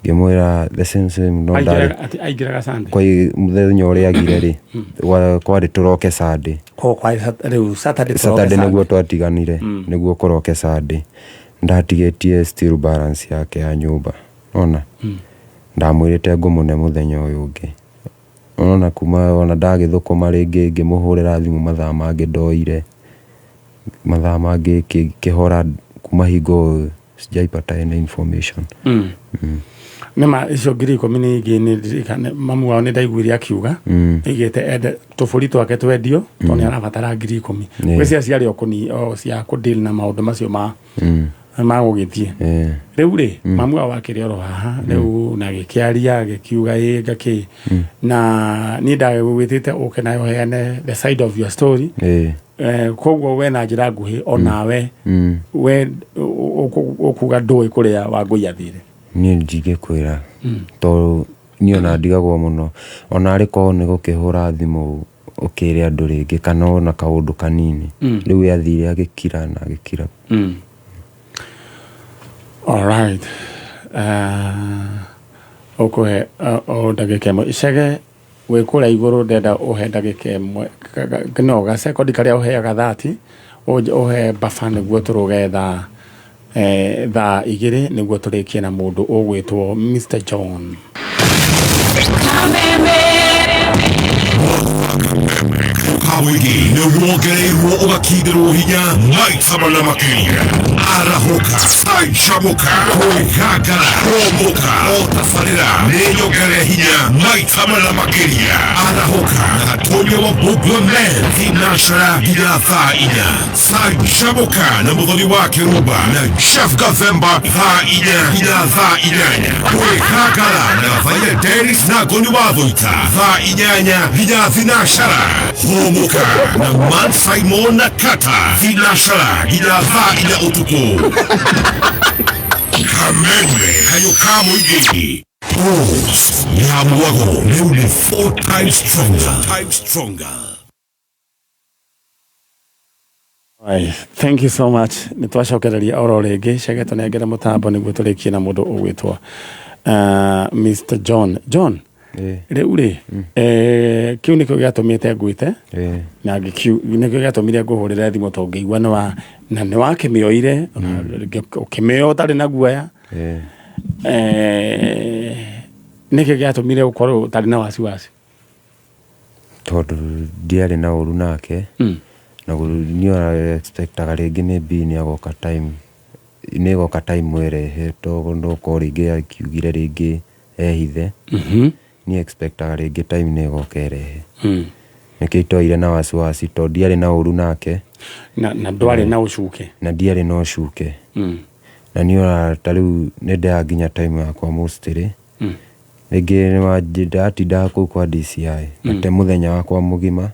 ngĩmwĩra the same same no ndarĩ. Aingĩraga Sunday? Kwa mũthenya ũrĩa agire rĩ, kwarĩ tũroke Sunday. O kwa rĩu Saturday tũroke. Saturday nĩguo Sunday. twatiganire, nĩguo kũroke Sunday. Ndatigĩtie still balance yake ya nyũmba, ona ndamwĩrĩte ngũmũne mũthenya ũyũ ũngĩ. Ona kuma ona ndagĩthũkũma rĩngĩ, ngĩmũhũrĩra thimũ mathaa mangĩ ndoire, mathaa mangĩ kĩhora, kuma hingo sijaipata any information. Nĩma icio 10,000 nĩ ingĩ nĩ ndirikane mamu wao nĩ ndaiguire akiuga aigĩte ende tũbũri twake twendio tondũ nĩ arabatara 10,000. Gwĩcia ciarĩ o kũni o cia kũdeal na maũndũ macio ma gũgĩthiĩ. Rĩu rĩ, mamu wao akĩrĩ oro haha rĩu na gĩkĩaria gĩkiuga ĩ ngakĩ, na niĩ ndagwĩtĩte ũke nayo ũheane the side of your story. Koguo we na njĩra nguhĩ onawe we ũkuga ndũĩ kũrĩa Wangũi athire? Niĩ ndingĩkwĩra, tondũ niĩ ona ndigagwo mũno, ona arĩ korwo nĩ gũkĩhũra thimũ ũkĩre andũ rĩngĩ kana ona kaũndũ kanini. Rĩu we athire agĩkira na agĩkira. Alright. Ũkũhe o ndagĩka ĩmwe icege wĩ kũrĩa igũrũ, ndenda ũhe ndagĩka ĩmwe no gacekondi karĩa ũheaga 30, ũhe bafa nĩguo tũrũge thaa 2 nĩguo tũrĩkie na mũndũ ũgwĩtwo Mr John. Kawigi nĩ wongereirwo ũgakindĩrwo hinya maita mana makĩria. Arahũka, canjamũka, kwĩgangara, kũmbũka o tabarĩra nĩ nyongere hinya maita mana makĩria. Arahũka na Gatonya wa Bugwa Men, thinashara nginya thaa 4. Canjamũka na mũthoni wa Kĩrumba na Jeff Gathemba, thaa 4 nginya thaa 8. Kwĩgangara na Gathaiya Dennis na Ngoni wa Thũita, thaa 8 nginya thinashara. Hũmũka. Arahũka na Man Simon na Kata thinacara nginya thaa inya ũtukũ. Kameme kayũ ka mũingĩ. Pause ya mwago rĩu nĩ four times stronger. Times stronger. Right. Thank you so much. Nĩ twacokereria oro rĩngĩ cege tũnengere mũtambo nĩguo tũrĩkie na mũndũ ũgwĩtwo Mr. John. John, rĩu rĩ kĩu nĩkĩo gĩatũmĩte ngwĩte na nĩkĩo gĩatũmire ngũhũrĩre thimũ tondũ ngĩigua nĩ wa na nĩ wakĩmĩoire ũkĩmĩoya ũtarĩ na guoya. Nĩkĩ gĩatũmire ũkorwo ũtarĩ na wasiwasi? Tondũ ndiarĩ na ũru nake. Na niĩ ona expectaga rĩngĩ maybe nĩ agoka time, nĩ ĩgoka time ĩrehe tondũ no ũkorwo rĩngĩ akiugire rĩngĩ ehithe. Niĩ expectaga rĩngĩ time nĩ ĩgoka ĩrehe. Nĩkĩo itoire na wasiwasi tondũ ndiarĩ na ũru nake. Na ndwarĩ na ũcuke. Na ndiarĩ na ũcuke. Na niĩ ona ta rĩu nĩ ndeaga nginya time yakwa mostly. Rĩngĩ ndatindaga kũu kwa DCI. Ngate mũthenya wakwa mũgima.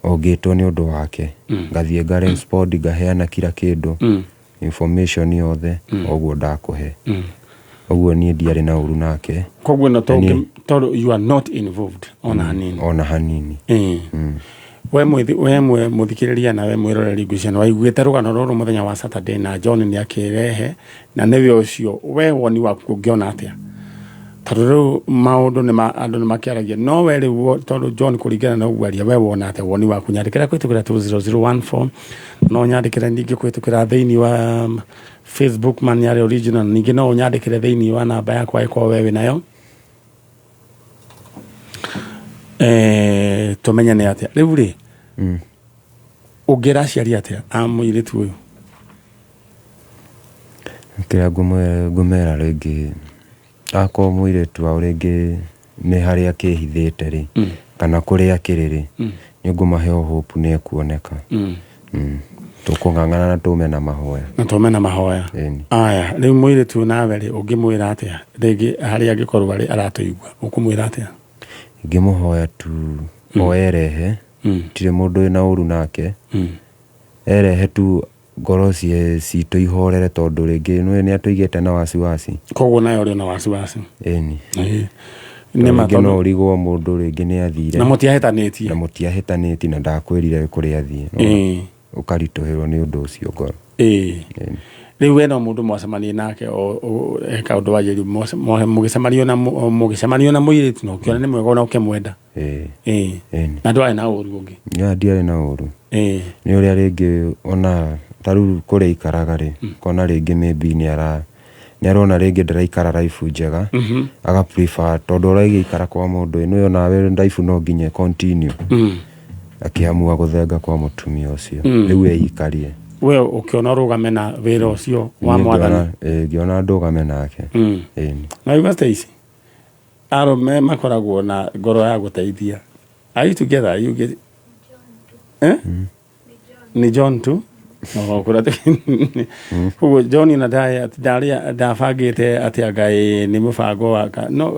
O ngĩtwo nĩ ũndũ wake. Ngathiĩ nga respond ngaheana kila kĩndũ. Information yothe ũguo ndakũhe. Ũguo niĩ ndiarĩ na ũru nake. Koguo no tondũ you are not involved ona hanini. Ona hanini. We mũthikĩrĩria na we mwĩroreri ngwĩciria nĩ waiguĩte rũgano rũrũ mũthenya wa Saturday na John nĩ akĩrehe na nĩwe ũcio we woni waku ũngĩona atĩa? Tondũ rĩu maũndũ nĩ andũ nĩ makĩaragia no we rĩu tondũ John kũringana na ũguo aria we wona atĩa woni waku nyandĩkĩra kũhĩtũkĩra 20014 no nyandĩkĩre ningĩ kũhĩtũkĩra thĩinĩ wa Facebook Manyarĩ Original ningĩ no ũnyandĩkĩre thĩinĩ wa namba yakwa ĩkorwo we wĩnayo tũmenye nĩ atĩa rĩu rĩ ũngĩra aciari atĩa a mũirĩtu ũyũ? Kĩrĩa ngũmera rĩngĩ akorwo mũirĩtu wao rĩngĩ nĩ harĩa akĩhithĩte rĩ kana kũrĩa akĩrĩ rĩ nĩ ngũmahe hope nĩ ekuoneka. Tũkũng'ang'ana na tũme na mahoya. Na tũme na mahoya. Aya rĩu mũirĩtu nawe rĩ ũngĩmwĩra atĩa rĩngĩ harĩa angĩkorwo arĩ aratũigua ũkũmwĩra atĩa? Ingĩmũhoya tu o erehe tirĩ mũndũ wĩna ũru nake. Erehe tu ngoro citũ ihorere tondũ rĩngĩ nĩ atũigĩte na wasiwasi. Koguo nawe ũrĩ na wasiwasi. Ĩni. Rĩngĩ no ũrigwo mũndũ rĩngĩ nĩ athire. Na mũtiahĩtanĩtie. Na mũtiahĩtanĩtie na ndakwĩrire kũrĩa athiĩ. Ũkaritũhĩrwo nĩ ũndũ ũcio ngoro. Rĩu we no mũndũ mwacemanie nake he kaũndũ wanjĩrire mũgĩcemanio na mũirĩtu na ũkĩona nĩ mwega na ũkĩmwenda. Na ndwarĩ na ũru ũngĩ. Ndiarĩ na ũru. Nĩ ũrĩa rĩngĩ ona ta rĩu kũrĩa aikaraga rĩ kona rĩngĩ maybe nĩ arona rĩngĩ ndaraikara life njega aga prefer tondũ ũragĩikara kwa mũndũ ĩno ĩyo nawe life no nginya continue. Akĩamua gũthenga kwa mũtumia ũcio rĩu eikarie. We ũkĩona ũrũgame na wĩra ũcio wa mwathani. Ngĩona ndũgame nake. Na igua Stacy arũme makoragwo na ngoro ya gũteithia. Are you together? You get Ni John tu. Koguo John na ndabangĩte atĩ Ngai nĩ mũbango wa no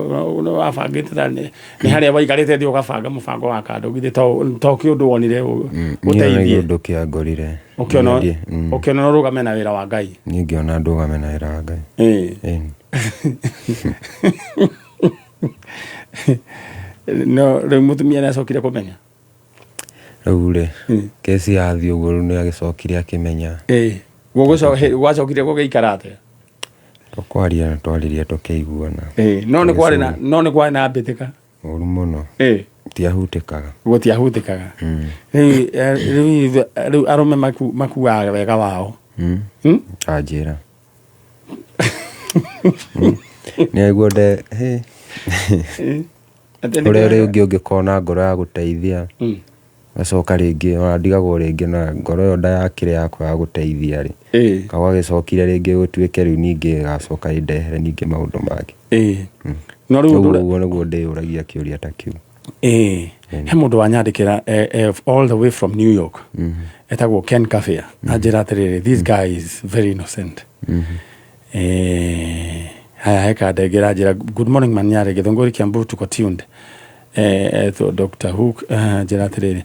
wabangĩte nĩ harĩa waikarĩte thĩ ũgabanga mũbango wa kando githĩ to kĩũndũ wonire ũteithie. Ũndũ kĩangorire. Ũkĩona ũrũgame na wĩra wa Ngai. Niĩ ngĩona ndũgame na wĩra wa Ngai. No rĩu mũtumia nĩ acokire kũmenya. Rĩu rĩ kesi yathiĩ ũguo rĩu nĩ agĩcokire akĩmenya. Gwacokire gũgĩikara atĩa? Tũkwaria na twaririe tũkĩiguana. No nĩ kwarĩ na mbĩtĩka. Ũru mũno. Gũtiahutĩkaga. Gũtiahutĩkaga. Rĩu arũme makuaga wega wao. Anjĩra. Nĩ aigua nde ũrĩa rĩngĩ ũngĩkorwo na ngoro ya gũteithia gacoka rĩngĩ ona ndigagwo rĩngĩ na ngoro ĩyo ndayakĩrĩ yakwa ya gũteithia rĩ kagwagĩcokire rĩngĩ gũtuĩke rĩu ningĩ gacoka ĩndehere ningĩ maũndũ mangĩ. No rĩu ũguo nĩguo ndĩyũragia kĩũria ta kĩu. He mũndũ wanyandĩkĩra all the way from New York etagwo Ken Kafia anjĩra atĩrĩrĩ this guy is very innocent. Haya heka ndengera njĩra good morning Manyarĩ Githũngũri Kiambu tuko tuned. Etwo Dr. Hook, njĩra atĩrĩrĩ,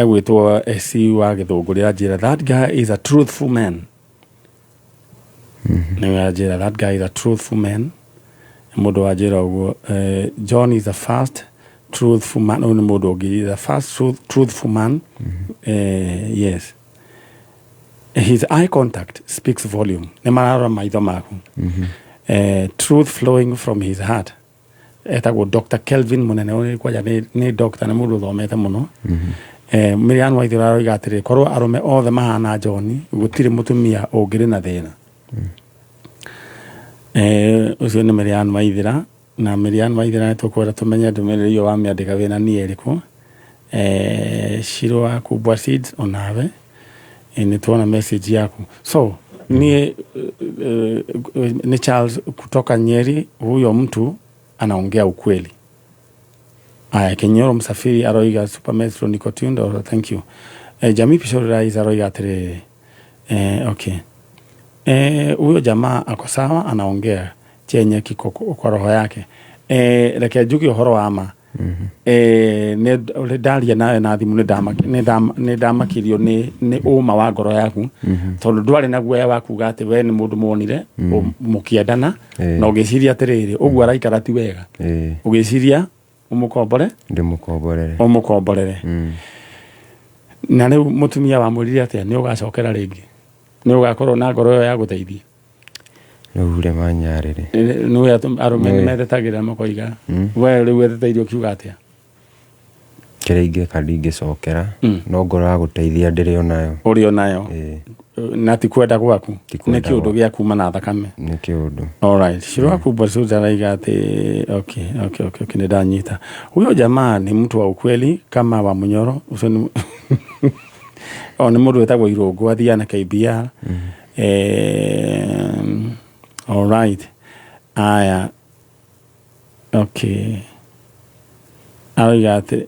egwĩtwo SC wa Gĩthũngũri, anjĩra that guy is a truthful man. Nĩwe anjĩra that guy is a truthful man. Mũndũ wanjĩra ũguo, John is the first truthful man. Ũyũ nĩ mũndũ ũngĩ, the first truthful man. Yes, his eye contact speaks volume. Nĩ mararora maitho maku. Truth flowing from his heart. Etagwo Dr. Kelvin Munene. Ũyũ kwanja nĩ doctor, nĩ mũndũ ũthomete mũno. Miriam Waithera aroiga atĩrĩ, korwo arũme othe mahana John, gũtirĩ mũtumia ũngĩrĩ na thĩna. Ũcio nĩ Miriam Waithera. Na Miriam Waithera, nĩ tũkwenda tũmenye ndũmĩrĩri ĩyo wamĩandĩka wĩna niĩ ĩrĩkũ. Shiro wa Kubwa Seeds, onawe nĩ tuona message yaku. So niĩ ni Charles kutoka Nyeri, huyo mtu anaongea ukweli. Aya, Kenyoro Msafiri aroiga Super Metro niko tuned. Oh, thank you. Jamii Pishori Rais aroiga atĩrĩrĩ, okay, huyo jamaa ako sawa, anaongea chenye kiko kwa roho yake. Reke njuge ũhoro wa ma. Nĩ ũrĩ ndaria nawe na thimũ, nĩ ndamakirio nĩ ũma wa ngoro yaku, tondũ ndwarĩ na guoya wa kuga atĩ we nĩ mũndũ muonire mũkĩendana na ũgĩciria atĩrĩrĩ, ũguo araikara ti wega, ũgĩciria ũmũkombore. Ndĩmũkomborere. Ũmũkomborere. Na rĩu mũtumia wamwĩrire atĩa? Nĩ ũgacokera rĩngĩ? Nĩ ũgakorwo na ngoro ĩyo ya gũteithia? Rĩu rĩ, manyarĩrĩ. Nĩ arũme nĩ metetagĩra makoiga we rĩu weteteirio ũkiuga atĩa? Kĩrĩa ingĩka, ndingĩcokera. No ngoro ya gũteithia ndĩrĩ onayo. Ũrĩ onayo? Ĩĩ. Na ti kwenda gwaku? Ti nĩ kwenda kĩũndũ gwakwa. Gĩa kuma na thakame. Nĩ kĩũndũ. Alright. Shiro kubwa Suza araiga atĩ okay, nĩ ndanyita. Huyo jamaa ni mtu wa ukweli kama wa Munyoro. Ũcio nĩ o nĩ mũndũ wĩtagwo Irũngũ, athiaga na KBR. Alright. Aya. Okay. Aroiga atĩ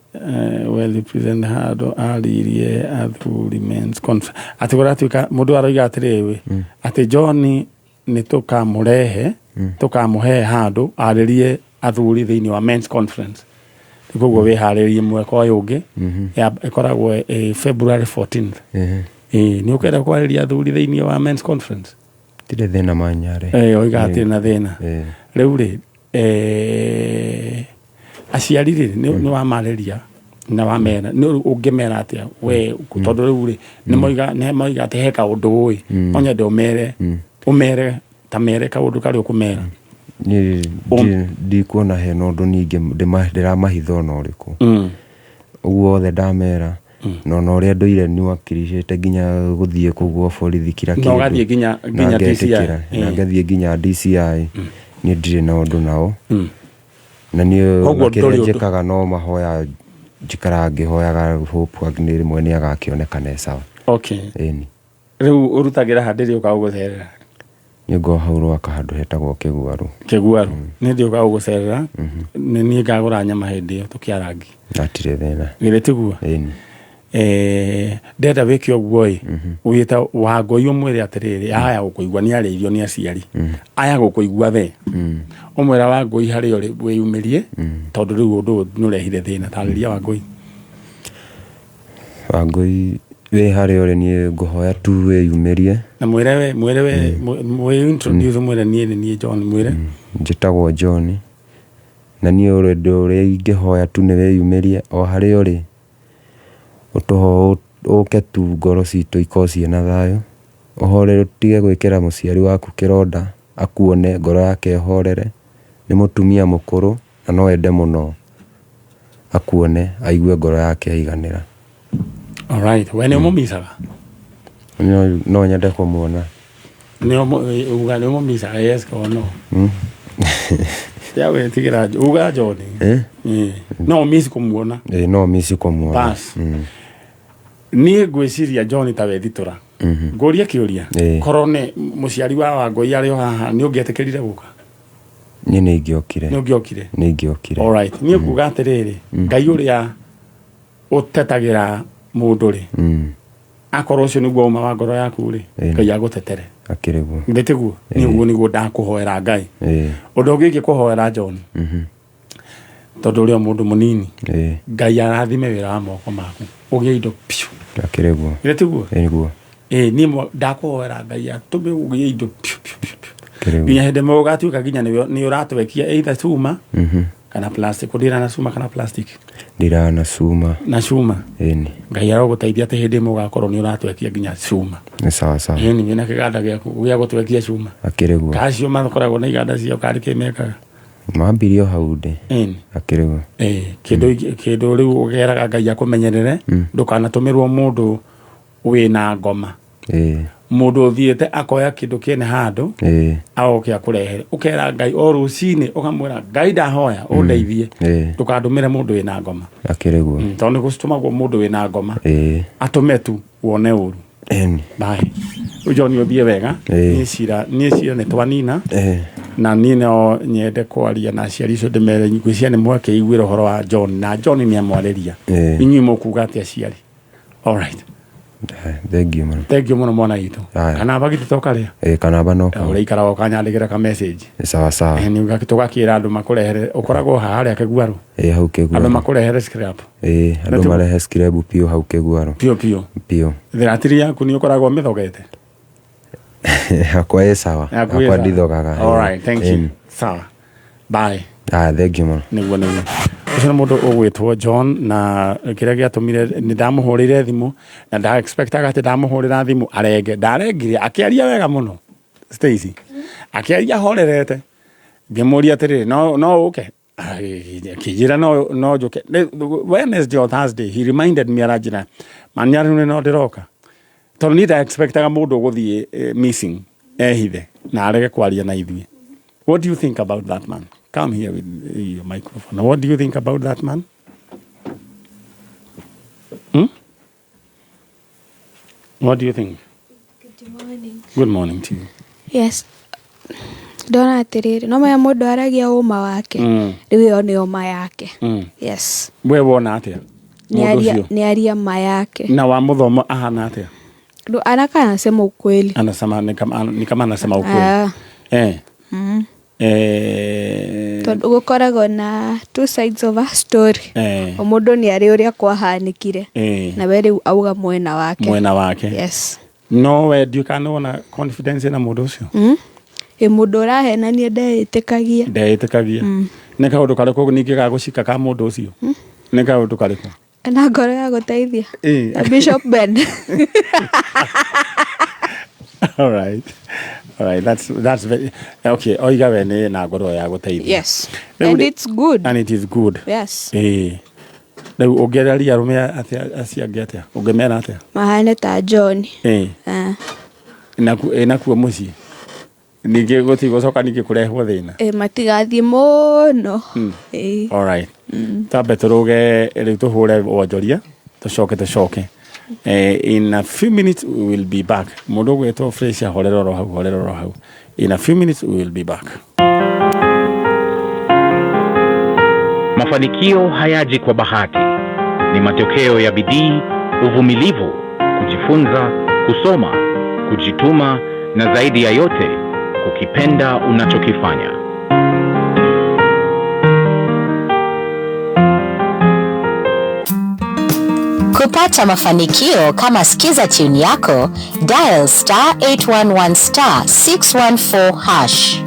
well represent handũ aririe athuri men's conference atĩ kũratuĩka mũndũ aroiga atĩrĩrĩ, atĩ John nĩ tũkamũrehe, tũkamũhe handũ arĩrie athuri thĩinĩ wa men's conference. Koguo wĩharĩrie mwaka ũyũ ũngĩ ĩkoragwo February 14th. Ĩĩ, nĩ ũkenda kwarĩria athuri thĩinĩ wa men's conference? Tirĩ thĩna, manyarĩ. Oiga hatirĩ na thĩna. Rĩu rĩ, aciari rĩ, nĩ wamarĩria na wamera, nĩ ũngĩmera atĩa we? Tondũ rĩu rĩ, nĩ moiga atĩ he kaũndũ ũĩ, no nyende ũmere ta mere kaũndũ karĩa ũkũmera. Niĩ ndikuona hena ũndũ ningĩ ndĩramahitha ona ũrĩkũ. Ũguo othe ndamera, na ona ũrĩa ndũire nĩwakiricĩte nginya gũthiĩ kũguo borithi kira Na ũgathiĩ nginya Na DCI. ngetĩkĩra, na ngathiĩ nginya DCI. Niĩ ndirĩ na ũndũ nao. Na niĩ Koguo na kĩrĩa ndũrĩ ũndũ. njĩkaga no mahoya, njikaraga ngĩhoyaga hope nĩ rĩmwe nĩ agakĩoneka ne sawa. Ĩni. Rĩu ũrutagĩra ha ndĩrĩ ũka gũgũcerera? Nĩ ngoo hau Rwaka, handũ hetagwo Kĩguarũ. Kĩguarũ. Nĩ ndĩ ũka gũgũcerera, nĩ niĩ ngagũra nyama hĩndĩ ĩyo tũkĩarangi. Hatirĩ thĩna. Githĩ tiguo? Ĩni. Ndenda wĩke ũguo ĩ, wĩta Wangũi, ũmwĩre atĩrĩrĩ, aya gũkũigua nĩ arĩirio nĩ aciari aya gũkũigua we, ũmwĩra Wangũi harĩa ũrĩ wĩyumĩrie, tondũ rĩu ũndũ ũyũ nĩ ũrehire thĩna. Tarĩria Wangũi. Wangũi, wĩ harĩa ũrĩ, niĩ ngũhoya tu wĩyumĩrie. Na mwĩre we mwĩ introduce, mwĩre niĩ nĩ niĩ John, mwĩre. Njĩtagwo John, na niĩ ũndũ ũrĩa ingĩhoya tu nĩ wĩyumĩrie o harĩa ũrĩ, ũtũho ũke tu ngoro citũ ikorwo ciĩna thayũ, ũhorere, ũtige gwĩkĩra mũciari waku kĩronda, akuone ngoro yake ĩhorere. Nĩ mũtumia mũkũrũ na no ende mũno akuone, aigue ngoro yake yaiganĩra. Alright, we nĩ ũmũmicaga? No nyende kũmuona. Nĩ uga nĩ ũmũmicaga, yes or no? Tiga gwĩtigĩra, uga John. Eh? No ũmici kũmuona? Ĩ, no mici kũmuona. Bas. Niĩ ngwĩciria John ta wethitũra, ngũrie kĩũria. Korwo nĩ mũciari wa Wangũi arĩ o haha, nĩ ũngĩetĩkĩrire gũka? Niĩ nĩ ingĩokire. Nĩ ũngĩokire? Nĩ ingĩokire. Alright, niĩ kuga atĩrĩrĩ, Ngai ũrĩa ũtetagĩra mũndũ rĩ, akorwo ũcio nĩguo uma wa ngoro yaku rĩ, Ngai agũtetere. Akĩrĩ guo. Githĩ tiguo? Nĩ ũguo nĩguo ndakũhoera Ngai. Ũndũ ũngĩ ingĩkũhoera John, Tondũ ũrĩ o mũndũ mũnini. Ĩĩ. Ngai arathime wĩra wa moko maku, ũgĩe indo piũ. Akĩrĩ guo. Githĩ tiguo? Ĩĩ nĩguo. Ĩĩ, niĩ ndakũhoera Ngai atũme ũgĩe indo piũ piũ piũ piũ. Akĩrĩ guo. Nginya hĩndĩ ĩmwe ũgatuĩka nginya nĩ ũratwekia either cuma kana plastic. Ũndĩra na cuma kana plastic? Ndĩra na cuma. Na cuma. Ĩni. Ngai arogũteithia atĩ hĩndĩ ĩmwe ũgakorwo nĩ ũratwekia nginya cuma. Nĩ sawa sawa. Ĩni, wĩna kĩganda gĩaku gĩa gũtwekia cuma. Akĩrĩ guo. Kacio makoragwo na iganda ciao karĩ kĩ mekaga? Mambirie o hau ndĩ. Ĩni. Akĩrĩ guo. Ĩĩ, kĩndũ rĩu ũgeraga Ngai akũmenyerere, ndũkanatũmĩrwo mũndũ wĩna ngoma. Ĩĩ. Mũndũ ũthiĩte akoya kĩndũ kĩene handũ, Ĩĩ. agoke akũrehere. Ũkera Ngai o rũcinĩ, ũkamwĩra Ngai ndahoya ũndeithie, Ĩĩ. ndũkandũmĩre mũndũ wĩna ngoma. Akĩrĩ guo. Tondũ nĩ gũtũmagwo mũndũ wĩna ngoma. Ĩĩ. Atũme tu wone ũru. Ĩni. Bye. Rĩu John ũthiĩ wega. Ĩĩ. Niĩ cira nĩ twanina. Ĩĩ. Na niĩ no nyende kwaria na aciari acio ndĩmere ngwĩciria nĩ mwakĩiguĩra ũhoro wa John, na John nĩ amwarĩria. Ĩĩ. Inyuĩ mũkuga atĩa aciari? All right. Thank you mũno. Thank you mũno mwana witũ. Haya. Kana bagiti tokarĩa? Ĩĩ, kanamba no. Ũrĩikaraga ũkanyandĩkĩra ka message. Nĩ sawa sawa. Nĩ tũgakĩra andũ makũrehere, ũkoragwo haha harĩa Kĩguarũ. Ĩĩ, hau Andũ Kĩguarũ. makũrehere scrap. Ĩĩ, andũ marehe scrap piũ hau Kĩguarũ. Piũ piũ. Piũ. Thiratiri yaku nĩ ũkoragwo ũmĩthogete? Yakwa ĩ sawa. Yaku ĩ Yakwa sawa. ndithogaga. All right, thank you. Ĩni. Sawa. Bye. Ah, thank you mũno. Nĩguo nĩguo. Ũcio nĩ mũndũ ũgwĩtwo John, na kĩrĩa gĩatũmire nĩ ndamũhũrĩire thimũ na nda expectaga atĩ ndamũhũrĩra thimũ arenge. Ndarengire akĩaria wega mũno. Stacy. Akĩaria horerete. Ngĩmũria atĩrĩrĩ, no ũke? Akĩnjĩra no njũke. Wednesday or Thursday he reminded me, aranjĩra manyarũ no ndĩroka. Tondũ niĩ nda expectaga mũndũ ũgũthiĩ missing ehithe na arege kwaria na ithuĩ. What do you think about that man? Come here with your microphone. What do you think about that man? What do you think? Good morning. Good morning to you. Yes. Ndona atĩrĩrĩ, no maya mũndũ aragia ũma wake. Rĩu ĩyo nĩ ũma yake. Yes. We wona atĩa? Mũndũ ũcio. Nĩ aria ma yake. Na wa mũthomo ahana atĩa? Anakaa anasema ukweli. Anasema ni kama anasema ukweli. Tondũ gũkoragwo na two sides of a story. O mũndũ nĩ arĩ ũrĩa kwahanĩkire. Na we rĩu auga mwena wake. Mwena wake. Yes. No we ndiũĩ kana nĩwona confidence na mũndũ ũcio? Ĩ mũndũ ũrahenania ndeĩtĩkagia. Ndeĩtĩkagia. Nĩ kaũndũ karĩkũ ningĩ gagũcika ka mũndũ ũcio? Nĩ kaũndũ karĩkũ? Na ngoro ya gũteithia. Bishop Ben. All right. All right, that's very okay. Oiga we nĩ na ngoro ya gũteithia. Yes. And it's good. And it is good. Yes. Rĩu ũngĩarĩria arũme atĩa acio angĩ atĩa? Ũngĩmera atĩa? Mahane ta John. Nakuo mũciĩ. Ningĩ gũtigũcoka ningĩ kũrehwo thĩna. Matigathiĩ mũno. All right. Tambe tũrũge rĩu tũhũre wonjoria, tũcoke. In a few minutes we will be back. Mũndũ ũgwĩtwo Fresh horera oro hau, horera oro hau. In a few minutes we will be back. Mafanikio hayaji kwa bahati. Ni matokeo ya bidii, uvumilivu, kujifunza, kusoma, kujituma na zaidi ya yote kukipenda unachokifanya. Kupata mafanikio kama Skiza tune yako, dial star 811 star 614 hash.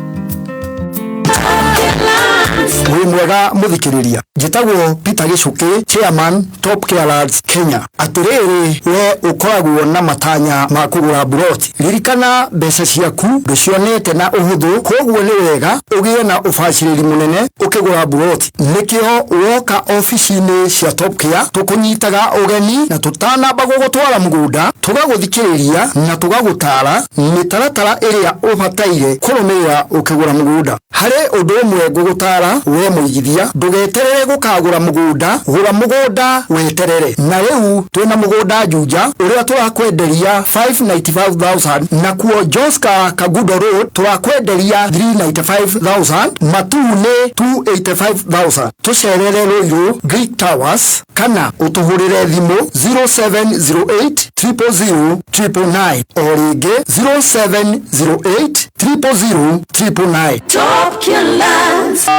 Wĩ mwega mũthikĩrĩria, njĩtagwo Peter Gĩcukĩ, chairman Top Care Lads Kenya. Atĩrĩrĩ, we ũkoragwo na matanya ma kũgũra buroti, ririkana mbeca ciaku ndũcionete na ũhũthũ, koguo nĩ wega ũgĩe na ũbacĩrĩri mũnene ũkĩgũra buroti. Nĩkĩo woka obici-inĩ cia Top Care tũkũnyitaga ũgeni na tũtanamba gũgũtwara mũgũnda, tũgagũthikĩrĩria na tũgagũtara mĩtaratara ĩrĩa ũbataire kũrũmĩrĩra ũkĩgũra mũgũnda. Harĩ ũndũ ũmwe ngũgũtara we mũigithia, ndũgeterere gũkagũra mũgũnda, gũra mũgũnda weterere. Na rĩu twĩna mũgũnda Juja ũrĩa tũrakwenderia 595,000, nakuo Joska Kagudo Road tũrakwenderia 395,000, Matuu nĩ 285,000. Tũcerere Ruiru Greek Towers kana ũtũhũrĩre thimũ 0708 000 999, o rĩngĩ 0708 000 999. Top Care Lands.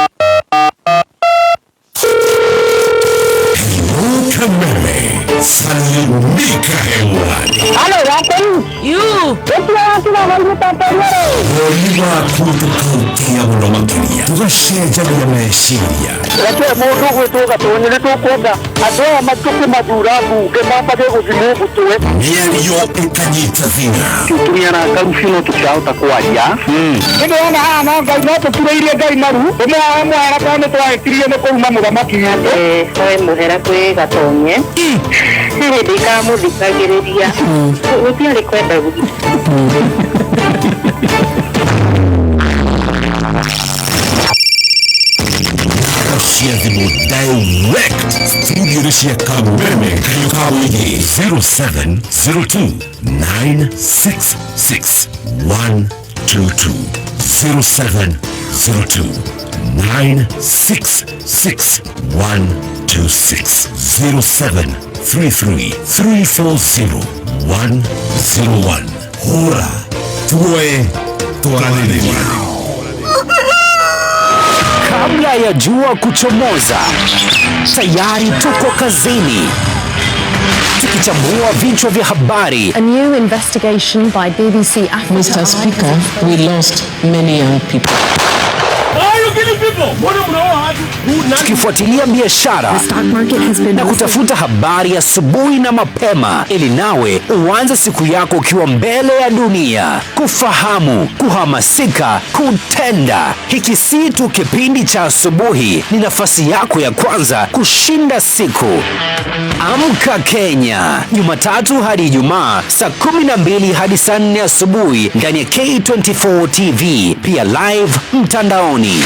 Kameme, salimika hewani. Halo, you. Bũrũri waku tũkaũtĩa mũno makĩria, tũgacenjania meciria. Reke mũndũ gwĩtwo Gatonyi nĩ tũkwenda andũ aya matuĩke mathura mbunge mambage gũthimwo mũtwe. Mĩario ĩkanyita thing'a. Tumia na karubi no tũtirahota kwaria. Nĩ ndĩrona haha no Ngai no tũturĩirie Ngai maru tũmũhoe mũhera tondũ nĩ twahĩtirie nĩ kũruma mũthamaki witũ. Hoe mũhera kwĩ Gatonye. He hĩndĩ ikamũthikagĩrĩria gũtiarĩ kwenda gwitũ. Cia thimũ direct studio cia Kameme Kayuka wĩgiĩ 0702 966 122 0702 966 126 0733 340 101. Hũra tuoe twaranĩrie. Kabla ya jua kuchomoza, tayari tuko kazini tukichambua vichwa vya habari. A new investigation by BBC Africa. Mr. Speaker, we lost many young people. Tukifuatilia biashara na kutafuta habari asubuhi na mapema, ili nawe uanze siku yako ukiwa mbele ya dunia, kufahamu, kuhamasika, kutenda. Hiki si tu kipindi cha asubuhi, ni nafasi yako ya kwanza kushinda siku. Amka Kenya, Jumatatu hadi Ijumaa saa 12 hadi saa 4 asubuhi ndani ya K24 TV, pia live mtandaoni.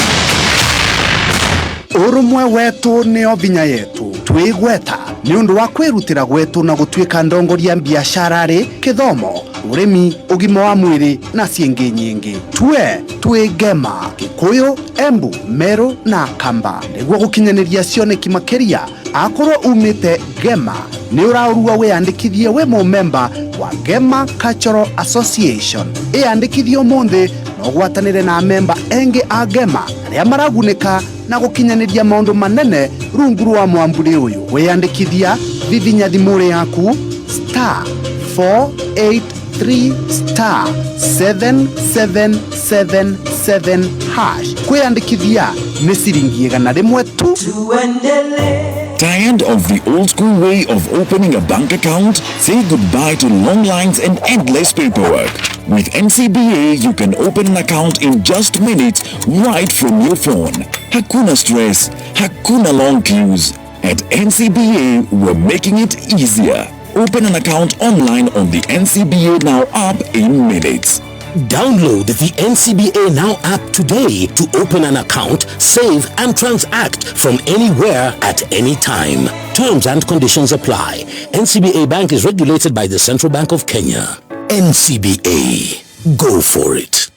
Urumwe wetu nĩo vinya yetu twĩgweta nĩ ũndũ wa kwĩrutĩra gwetu na gũtuĩka ndongoria biacara-rĩ kĩthomo ũrĩmi ũgima wa mwĩrĩ na ciĩngĩ nyingĩ tue twĩ ngema Gĩkũyũ Embu Meru na Kamba nĩguo gũkinyanĩria cioneki makĩria akorwo umĩte Ngema nĩ ũraũrua wĩyandĩkithie wĩ mũmemba wa Ngema Cultural Association ĩyandĩkithie ũmũthĩ na ũgwatanĩre na memba engĩ a Ngema arĩa maragunĩka na gũkinyanĩria maũndũ manene rungu rwa mwamburi ũyũ wĩyandĩkithia vivinya thimũ yaku star 483 star 7777 hash kwĩyandĩkithia nĩ ciringi 100 tu. Tired of the old school way of opening a bank account? Say goodbye to long lines and endless paperwork. With NCBA, you can open an account in just minutes right from your phone. Hakuna stress, hakuna long queues. At NCBA, we're making it easier. Open an account online on the NCBA Now app in minutes. Download the NCBA Now app today to open an account, save and transact from anywhere at any time. Terms and conditions apply. NCBA Bank is regulated by the Central Bank of Kenya. NCBA. Go for it.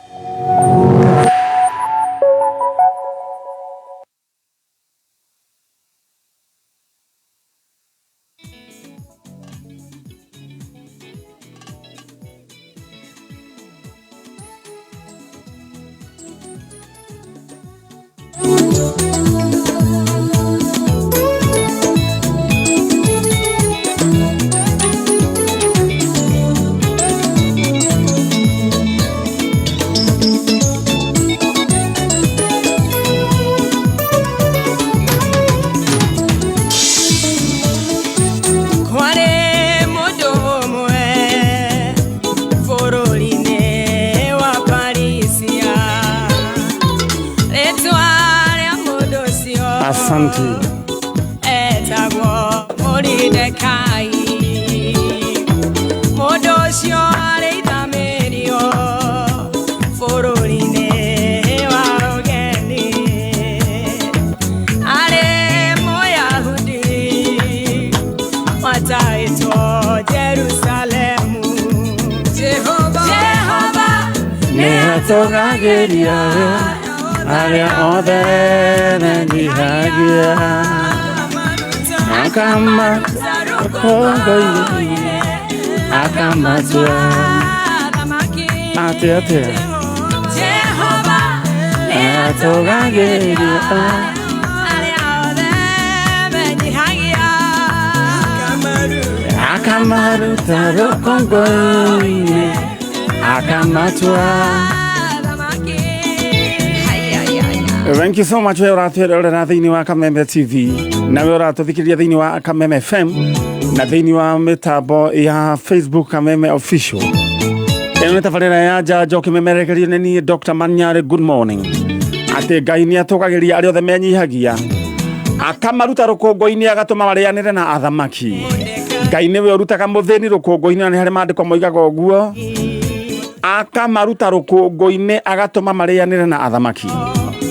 Kware mũndũ ũmwe bũrũri-inĩ wa Parisia, rĩtwa rĩa mũndũ ũcio Asante. etagwo Moridekai. Mũndũ ũcio arĩ ithamĩrio bũrũri-inĩ wa ũgeni, arĩ Mũyahudi wataitwo Jerusalemu. Jehova, Jehova nĩatũgagĩria arĩa othe menyihagia akamakongoirie akamatua atĩ atĩa Jehova nĩatũgagĩria arĩa othe menyihagia Akamaruta rũkũngũ-inĩ akamatua. Thank you so much we ũratwĩrorera thĩinĩ wa Kameme TV na we ũratũthikĩrĩria thĩinĩ wa Kameme FM na thĩinĩ wa mĩtambo ya Facebook Kameme Official. Ĩno nĩ tabarĩra ya njanjo kĩmemerekerio nĩ niĩ Dr. Manyarĩ. Good morning. Atĩ Ngai nĩ atũgagĩria arĩa othe menyihagia akamaruta rũkũngũ-inĩ agatũma marĩanĩre na athamaki. Ngai nĩwe ũrutaga mũthĩni rũkũngũ-inĩ na nĩ harĩ maandĩko moigaga ũguo, akamaruta rũkũngũ-inĩ agatũma marĩanĩre na athamaki.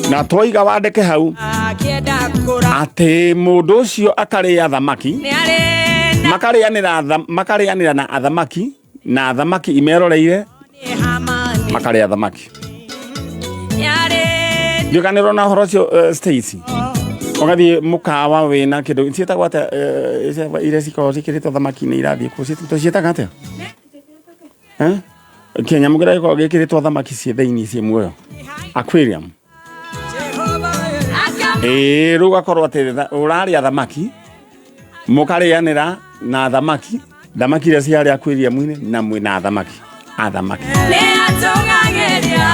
Na twoiga wandĩke hau Akĩenda kũra atĩ mũndũ ũcio akarĩa thamaki nĩ arĩ makarĩanĩra na athamaki na athamaki imeroreire Hamani makarĩa thamaki. Nĩ arĩ Ndiũkanĩrwo na ũhoro ũcio, Stacy, ũgathiĩ mũkawa wĩna kĩndũ ciĩtagwo atĩa, iria cikoragwo ciĩkĩrĩtwo thamaki-inĩ irathiĩ kuo, tũciĩtaga atĩa? Eh? Kĩnyamũ kĩrĩa gĩkoragwo gĩkĩrĩtwo thamaki ciĩ thĩinĩ ciĩ muoyo, aquarium. Ĩĩ, rĩu ũgakorwo atĩ ũrarĩa thamaki, mũkarĩanĩra na thamaki, thamaki iria ciarĩ aquarium-inĩ na mwĩna thamaki athamaki. Nĩ atũgagĩria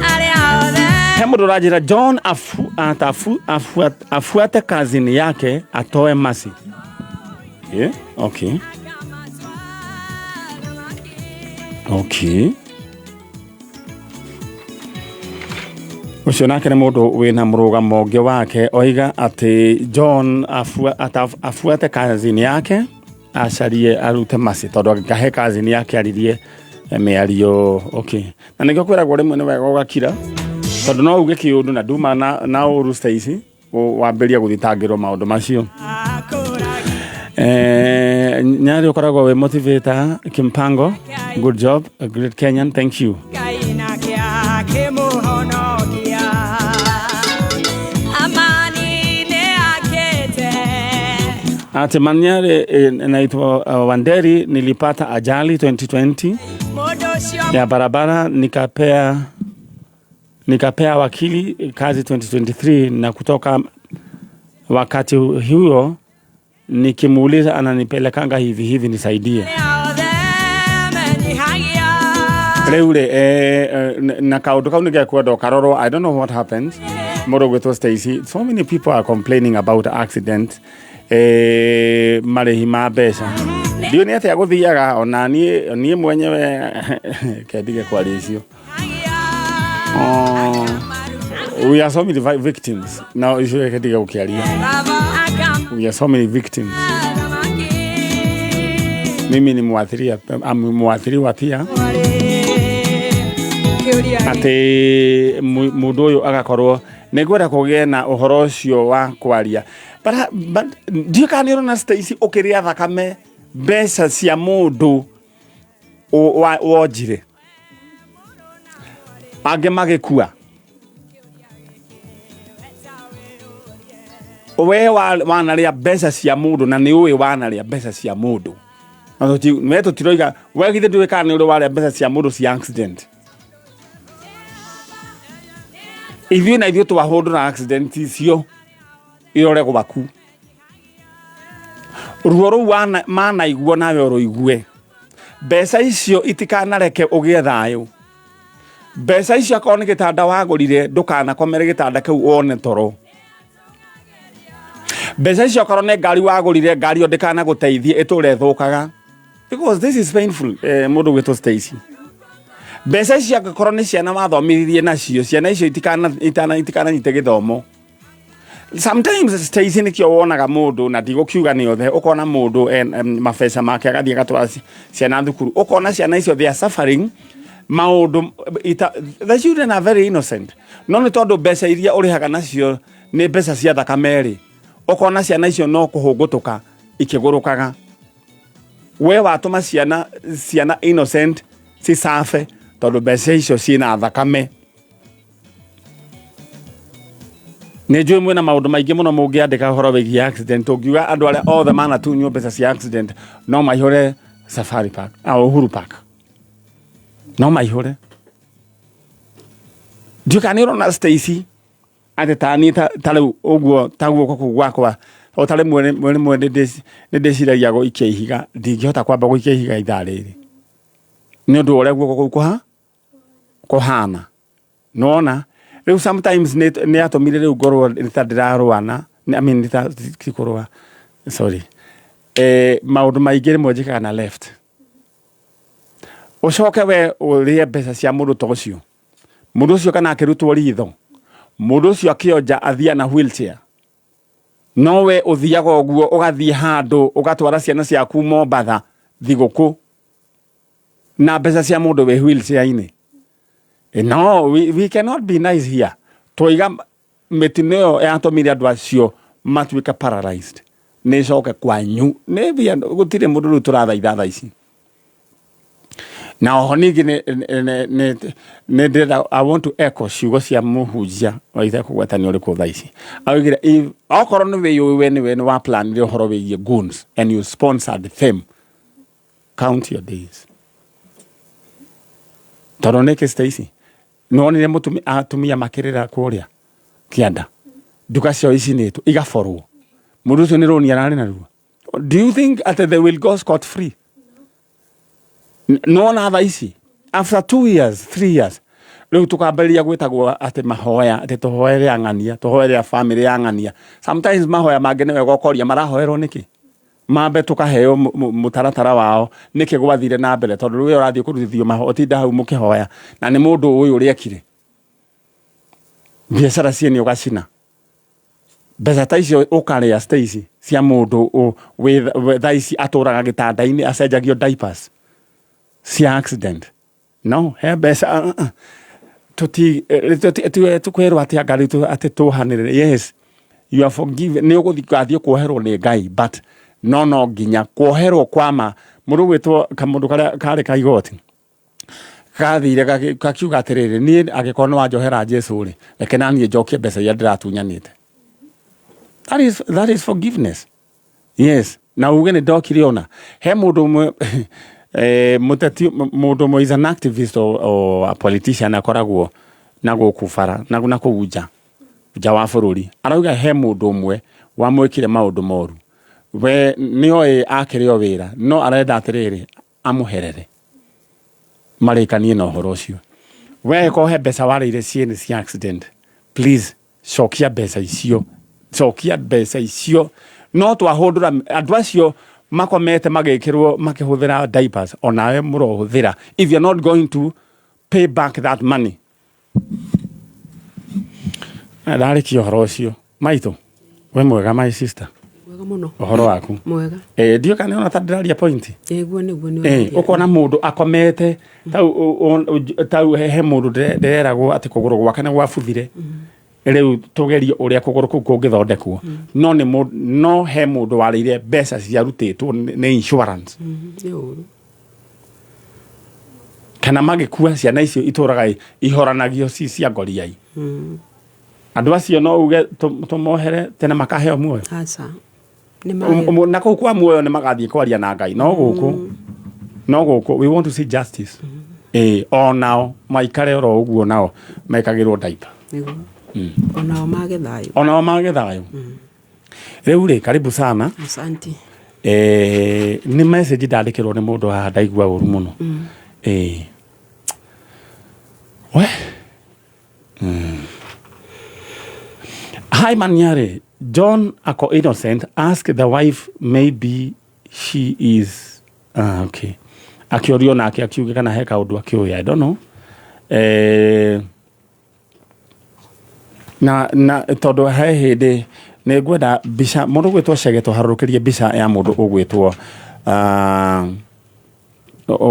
arĩa othe He mũndũ ũranjĩra John afuate kazini yake atoe masi. Yeah, okay. Okay. Ũcio nake nĩ mũndũ wĩna mũrũgamo ũngĩ wake, oiga atĩ John afuate kazini yake acarie arute masi tondũ angĩkahe kazini yake aririe mĩario. Okay, na nĩkĩo kwĩragwo rĩmwe nĩ wega ũgakira tondũ no uge kĩũndũ na nduma na ũru Stacy wambĩrĩrie gũthitangĩrwo maũndũ macio. Nyarĩ ũkoragwo wĩ motivator Kimpango, good job, a great Kenyan, thank you. Ngai nake akĩmũhonokia. Amani nĩ akĩte. Ati Manyari, naitwa Wanderi, nilipata ajali 2020 Mũndũ ũcio ya barabara, nikapea wakili kazi 2023 na kutoka wakati huo nikimuuliza ananipelekanga hivi hivi, nisaidie. Othe menyihagia. Rĩu rĩ, na kaũndũ kau nĩgekwenda ũkarorwo. I don't know what happened. Mũndũ ũgwĩtwo Stacy, so many people are complaining about accident, marĩhi ma mbeca. Ndiũĩ nĩ atĩa gũthiaga ona niĩ mwenyewe kendige kwaria icio. Oh, we are so many victims now, icio kendige gũkĩaria. We are so many victims. Mimi ni mwathiriwa, mwathiriwa pia. Atĩ mũndũ ũyũ agakorwo nĩ ngwenda kũgĩe na ũhoro ũcio wa kwaria, but ndiũĩ kana nĩ ũrona Stacy ũkĩrĩa thakame mbeca cia mũndũ wonjire angĩ magĩkua we wanarĩa mbeca cia mũndũ na nĩ ũĩ wanarĩa mbeca cia mũndũ. Na we tũtiroiga we githĩ ndũĩ kana nĩ ũrĩ warĩa mbeca cia mũndũ cia accident. Ithuĩ na ithuĩ twahũndũra accident icio irore gwaku ruo rũu manaigua nawe ũrũigue. Mbeca icio itikanareke ũgĩe thayũ. Mbeca icio akorwo nĩ gĩtanda wagũrire, ndũkanakomere gĩtanda kĩu wone toro. Mbeca icio akorwo nĩ ngari wagũrire, ngari ĩyo ndĩkanagũteithie, ĩtũre ĩthũkaga, because this is painful. Mũndũ gwĩtwo Stacy, mbeca icio angĩkorwo nĩ ciana wathomithirie nacio, ciana icio itikananyite gĩthomo. Sometimes, Stacy, nĩkĩo wonaga mũndũ, na ndigũkiuga nĩ othe, ũkona mũndũ mabeca make agathiĩ agatwara ciana thukuru, ũkona ciana icio they are suffering maũndũ the children are very innocent, no nĩ tondũ mbeca iria ũrĩhaga nacio nĩ mbeca cia thakame rĩ, ũkona ciana icio no kũhũngũtũka ikĩgũrũkaga. We watũma ciana innocent cicabe tondũ mbeca icio ciĩna thakame. Nĩ njũĩ mwĩna maũndũ maingĩ mũno mũngĩandĩka ũhoro wĩgiĩ accident. Ũngiuga andũ arĩa othe manatunywo mbeca cia accident no maihũre Safari Park au Uhuru Park, no maihũre. Ndiũĩ kana nĩ ũrona, Stacy, atĩ ta niĩ ta rĩu ũguo ta guoko kũu gwakwa. O ta rĩmwe rĩmwe nĩ ndĩciragia gũikia ihiga, ndingĩhota kwamba gũikia ihiga ithaa rĩrĩ nĩ ũndũ wa ũrĩa guoko kũu kũhana. Nĩwona rĩu sometimes nĩ yatũmire rĩu ngorwo nĩ ta ndĩrarũa na, I mean nĩ ta ti kũrũa, sorry, maũndũ maingĩ rĩmwe njĩkaga na left. Ũcoke we ũrĩe mbeca cia mũndũ ta ũcio, mũndũ ũcio kana akĩrutwo ritho, mũndũ ũcio akĩonja athiaga na wheelchair, no we ũthiaga ũguo ũgathiĩ handũ ũgatwara ciana ciaku Mombatha thigũkũ na mbeca cia mũndũ wĩ wheelchair-inĩ. No, we cannot be nice here. Twaiga mĩtino ĩyo yatũmire andũ acio matuĩke paralyzed nĩ ĩcoke kwanyu. Nĩ mbia, gũtirĩ mũndũ rĩu tũrathaitha thaa ici. Na oho ningĩ nĩ ndĩrenda, I want to echo ciugo cia mũhunjia wa itekũgweta nĩ ũrĩkũ thaa ici. Augire okorwo nĩ wĩyũĩ we nĩwe nĩ wa planire ũhoro wĩgiĩ goons and you sponsored them, count your days. Tondũ nĩ kĩ Stacy? Nĩwonire atumia makĩrĩra kũrĩa kĩanda, nduka ciao icinĩtwo igaborwo, mũndũ ũcio nĩ rũni ararĩ naruo. Do you think atĩ they will go scot free? Nĩwona thaa ici after 2 years, 3 years, rĩu tũkambĩrĩria gwĩtagwo atĩ mahoya, atĩ tũhoere ang'ania, tũhoere family ya ang'ania. Sometimes mahoya mangĩ nĩ wega ũkoria marahoerwo nĩkĩ, mambe tũkaheo mũtaratara wao nĩkĩ gwathire na mbere, tondũ rĩu ũrathiĩ kũrutithio mahoya, ũtinda hau mũkĩhoya na nĩ mũndũ ũyũ ũrĩa ekire biacara ciene ũgacina mbeca ta icio ũkarĩa Stacy cia mũndũ wĩ thaa ici atũraga gĩtanda-inĩ acenjagio diapers cia accident. No he mbeca tũkwĩrwo atĩ anga rĩu atĩ tũhanĩrĩre. Yes, you are forgiven, nĩ ũgũthiĩ kuoherwo nĩ Ngai, but no nginya kuoherwo kwa ma. Mũndũ gwĩtwo kamũndũ karĩa karĩ ka igoti gathire gakiuga atĩrĩrĩ, niĩ angĩkorwo nĩ wanjohera Jesu rĩ, reke na niĩ njokie mbeca iria ndĩratunyanĩte. That is forgiveness. Yes, na uge nĩ ndokire ona he mũndũ ũmwe mũteti, mũndũ ũmwe is an activist or a politician akoragwo na gũkũ bara na kũu nja wa bũrũri, arauga he mũndũ ũmwe wamwĩkire maũndũ moru, we nĩoĩ akĩrĩ o wĩra, no arenda atĩrĩrĩ amũherere marĩkanie na ũhoro ũcio. We ko he mbeca warĩire ciene cia accident, please cokia mbeca icio, cokia mbeca icio. No twahũndũra andũ acio makomete magĩkĩrwo makĩhũthĩra diapers, onawe mũrohũthĩra if you're not going to pay back that money. Ndarĩkia ũhoro ũcio. Maitũ, we mwega my sister? Mwega mũno. Ũhoro waku? Mwega. Ndiũĩ kana nĩwona ta ndĩraria point. Ĩguo nĩguo nĩ ũraria. Ũkona mũndũ akomete tau he mũndũ ndĩreragwo atĩ kũgũrũ gwake nĩ gwabuthire, rĩu tũgerie ũrĩa kũgũrũ kũu kũngĩthondekwo, no nĩ no he mũndũ warĩire mbeca ciarutĩtwo nĩ insurance. Nĩ ũru. Kana magĩkua ciana icio itũraga ihoranagio ci cia ngoriai. Andũ acio no uge tũmohere tene makaheo muoyo? Aca. Na kũu kwa muoyo nĩ magathiĩ kwaria na Ngai, no gũkũ, no gũkũ we want to see justice. Onao maikare oro ũguo, nao mekagĩrwo diaper. Nĩguo. Onao mage thayũ. Onao mage thayũ. Rĩu rĩ, karibu sana. Asante. Nĩ message ndandĩkĩrwo nĩ mũndũ haha, ndaigua ũru mũno. We. Hi Maniare, John ako innocent, ask the wife maybe she is okay. Akĩũrio nake akiuga kana he kaũndũ akĩũĩ, I don't know. Na tondũ he hĩndĩ nĩ ngwenda mbica mũndũ ũgwĩtwo Chege, tũharũrũkĩrie mbica ya mũndũ ũgwĩtwo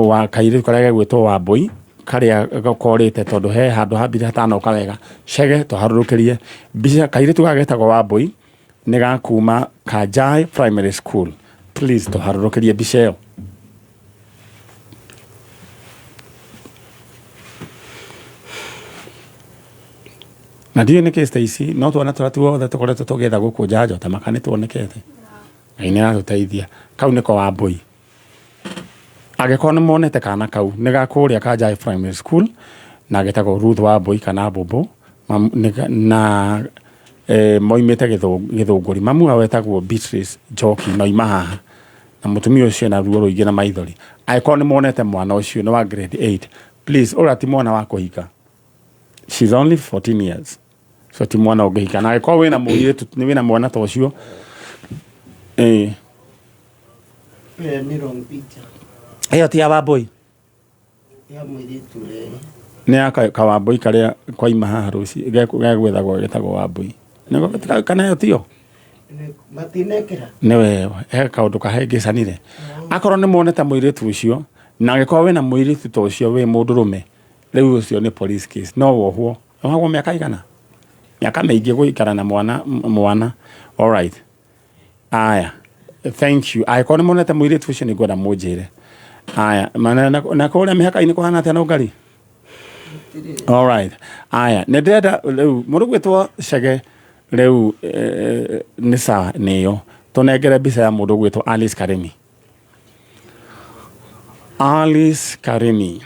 wa kairĩtu karĩa gegwĩtwo Wambũi karĩa korĩte, tondũ he handũ hambire hatanoka wega. Chege, tũharũrũkĩrie mbica kairĩtu gaka getagwo Wambũi, nĩ gakuma Kanjai Primary School. Please tũharũrũkĩrie mbica ĩyo. Na ndiũĩ nĩkĩ Stacy, no twana tũrĩa tuothe tũkoretwo tũgĩetha gũkũ njanjo ta maka nĩ tuonekete. Ngai nĩ aratũteithia. Kau nĩko Wambũi. Angĩkorwo nĩ monete kana kau, nĩ ga kũrĩa Kanjai Primary School na getagwo Ruth Wambũi kana Mbũmbũ na Moimĩte Gĩthũngũri. Mamu wao etagwo Beatrice Njoki na oima haha na mũtumia ũcio ena ruo rũingĩ na maithori. Angĩkorwo nĩ monete mwana ũcio nĩ wa grade 8, please, ũrĩa ti mwana wa kũhika, she's only 14 years, so ti mwana ũngĩhika. Na angĩkorwo wĩna mũirĩtu, nĩ wĩna mwana ta ũcio. Ĩyo nĩ wrong picture. Ĩyo ti ya Wambũi. Ya mũirĩtu ũrĩa. Nĩ ya kawambũi karĩa kwaima haha rũci gegwethagwo getagwo Wambũi. Nĩko kana ĩyo tiyo? Matinekĩra. Nĩwe he kaũndũ kahĩngĩcanire. Akorwo nĩ monete mũirĩtu ũcio, na angĩkorwo wĩna mũirĩtu ta ũcio wĩ mũndũrũme, rĩu ũcio nĩ police case, no wohwo. Wohagwo mĩaka igana? Mĩaka mĩingĩ gũikara na mwana mwana. Alright. Aya. Thank you. Angĩkorwo nĩ monete mũirĩtu ũcio nĩ ngwenda mũnjĩre. Aya, mana na kũrĩa mĩhaka-inĩ kũhana atĩa no ngari? Alright. Aya, nĩ ndĩrenda rĩu mũndũ gwĩtwo Chege rĩu nĩ sawa nĩyo. Tũnengere mbica ya mũndũ gwĩtwo Alice Karimi. Alice Karimi.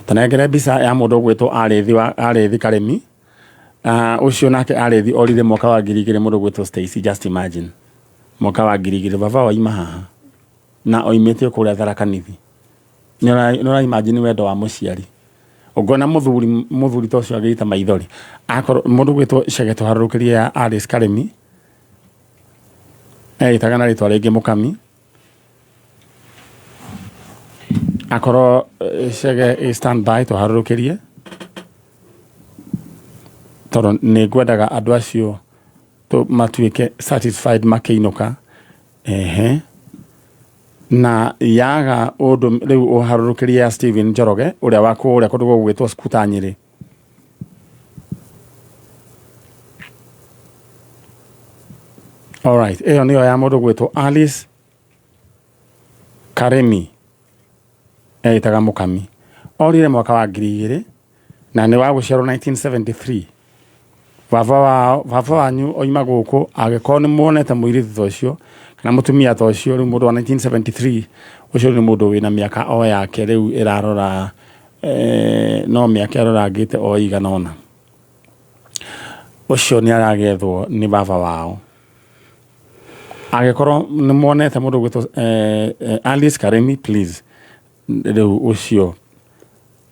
Tũnengere mbica ya mũndũ gwĩtwo Arĩthi wa Arĩthi Karimi. Ũcio nake Arĩthi orire mwaka wa 2000, mũndũ gwĩtwo Stacy, just imagine. Mwaka wa 2000 baba waima haha na oimĩte kũrĩa Tharaka Nithi. Nĩ ũra imagine wendo wa mũciari. Ũngĩona mũthuri ta ũcio agĩita maithori. Akorwo mũndũ gwĩtwo Chege tũharũrũkĩrie ya Alice Karimi. Eĩtaga na rĩtwa rĩngĩ Mũkami. Akorwo Chege ĩ stand by tũharũrũkĩrie. Tondũ nĩ ngwendaga andũ acio matuĩke satisfied makĩinũka. Ehe. Na yaga ũndũ rĩu ũharũrũkĩrie ya Steven Njoroge ũrĩa wa kũrĩa kũndũ gũgwĩtwo Skuta Nyĩrĩ. Alright, ĩyo nĩyo ya mũndũ gwĩtwo Alice Karemi, eĩtaga Mũkami. Orire mwaka wa 2000 na nĩ wa gũciarwo 1973. Baba wao, baba wanyu oima gũkũ, angĩkorwo nĩ muonete mũirĩtu ta ũcio kana mũtumia ta ũcio, rĩu mũndũ wa 1973 ũcio nĩ mũndũ wĩna mĩaka o yake rĩu ĩrarora no mĩaka ĩrorangĩte o igana ũna. Ũcio nĩ aragethwo nĩ baba wao. Angĩkorwo nĩ muonete mũndũ ũgwĩtwo Alice Karemi, please, rĩu ũcio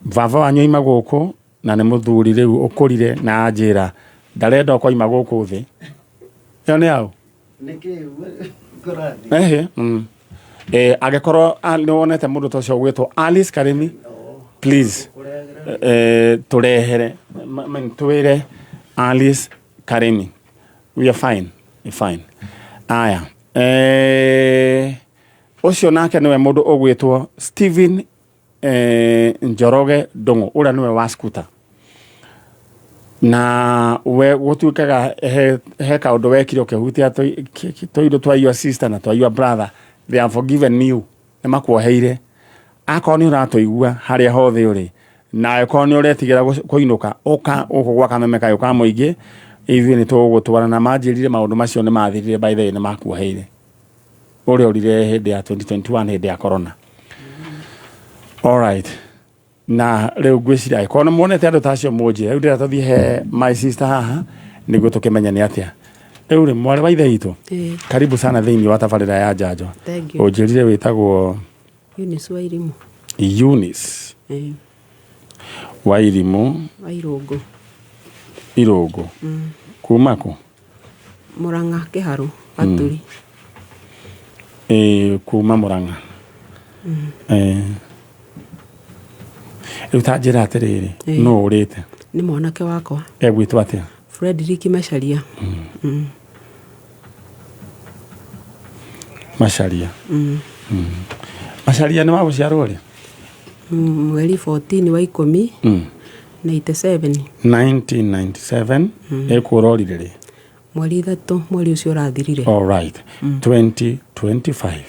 baba wanyu oima gũkũ na nĩ mũthuri rĩu ũkũrire na anjĩra ndarenda ũkoima gũkũ thĩ. Ĩyo nĩ yaũ? Nĩkĩ kũrathiĩ? Ehe. Angĩkorwo nĩ wonete mũndũ ta ũcio ũgwĩtwo Alice Karemi, please, tũrehere twĩre Alice Karemi. We are fine. We fine. Aya. Ũcio nake nĩwe mũndũ ũgwĩtwo Steven Njoroge Ndung'u ũrĩa nĩwe wa scooter. Na we gũtuĩkaga he kaũndũ wekire ũkĩhutia tũindo twa your sister na twa your brother, they have forgiven you, nĩ makuoheire. Akorwo nĩ ũratũigua harĩa hothe ũrĩ na angĩkorwo nĩ ũretigĩra kũinũka, ũka gũkũ gwa Kameme kayũ ka mũingĩ, ithuĩ nĩ tũgũgũtwara. Na manjĩrire maũndũ macio nĩ mathirire, by the way, nĩ makuoheire ũrĩa ũrire hĩndĩ ya 2021, hĩndĩ ya corona. Alright, na rĩu ngwĩciria angĩkorwo nĩ muonete andũ ta acio mũnjĩre. Rĩu ndĩrenda tũthiĩ he my sister haha nĩguo tũkĩmenye nĩ atĩa. Rĩu rĩ, mwarĩ wa ithe witũ, karibu sana thĩinĩ wa tabarĩra ya njanjo. Thank you. Ũnjĩrire wĩtagwo? Eunice Wairimu. Eunice Wairimu. Wa Irũngũ. Irũngũ. Kuma kũ? Murang'a Kĩharũ Gaturi. Ĩĩ, kuma Murang'a. Rĩu ta njĩra atĩrĩrĩ, nũ ũrĩte? Nĩ mwanake wakwa. Egwĩtwo atĩa? Frederick Macharia. Macharia. Macharia nĩ wa gũciarwo rĩ? Mweri 14 wa 10 97. 1997. Ĩkũrorire rĩ? Mweri 3 mweri ũcio ũrathirire. All right, 2025.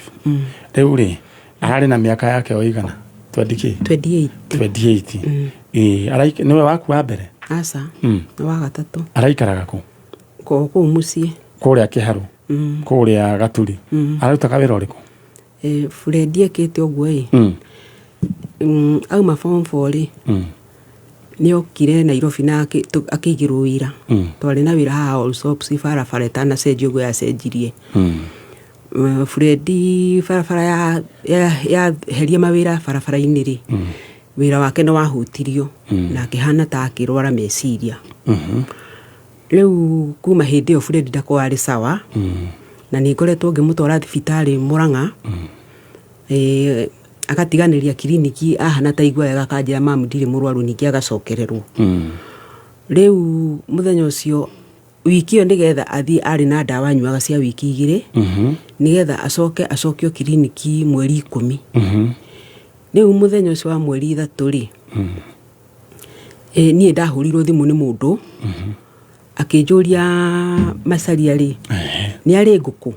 Rĩu rĩ, ararĩ na mĩaka yake o igana 20 kĩ? 28. 28. Ĩĩ, nĩwe waku wa mbere? Aca. Nĩ wa gatatũ. Araikaraga kũ? Kũu mũciĩ. Kũrĩa Kĩharũ? Kũrĩa Gaturi? Ararutaga wĩra ũrĩkũ? Fred ekĩte ũguo ĩ, auma form 4 rĩ, Nĩ okire Nairobi na akĩigĩrwo wĩra. Twarĩ na wĩra haha Allsops barabara ĩtanacenjio ũguo yacenjirie. Fred barabara ya heria mawĩra barabara-inĩ rĩ, wĩra wake nĩ wahutirio na akĩhana ta akĩrwara meciria. Rĩu kuma hĩndĩ ĩyo Fred ndakorwo arĩ sawa, na nĩ ngoretwo ngĩmũtwara thibitarĩ Mũrang'a. Agatiganĩria kiriniki, ahana ta igua wega akanjĩra, "Mamu, ndirĩ mũrwaru." Ningĩ agacokererwo. Rĩu mũthenya ũcio wiki ĩyo nĩgetha athiĩ, arĩ na ndawa anyuaga cia wiki 2, nĩgetha acoke acokio kiriniki mweri 10. Rĩu mũthenya ũcio wa mweri 3 rĩ, niĩ ndahũrirwo thimũ nĩ mũndũ akĩnjũria, "Macaria rĩ, nĩ arĩ ngũkũ?"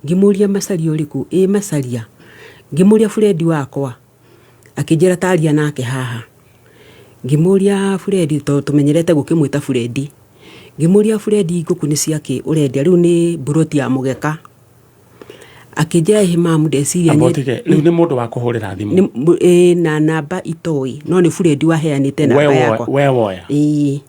Ngĩmũria, "Macaria ũrĩkũ?" "Ĩ Macaria." Ngĩmũria, "Fred wakwa?" Akĩnjĩra, "Taria nake haha." Ngĩmũria, "Fred?" Tondũ tũmenyerete gũkĩmwĩta Fred. Ngĩmũria, "Fred, ngũkũ nĩ ciakĩ ũrendia?" Rĩu nĩ mburoti ya Mũgeka. Akĩnjĩra, "Ĩhĩ mamu, ndeciria Amba ũtige rĩu, nĩ mũndũ wa kũhũrĩra thimũ? Ĩ, na namba itoĩ, no nĩ Fred waheanĩte namba yakwa. We woya. Ĩĩ,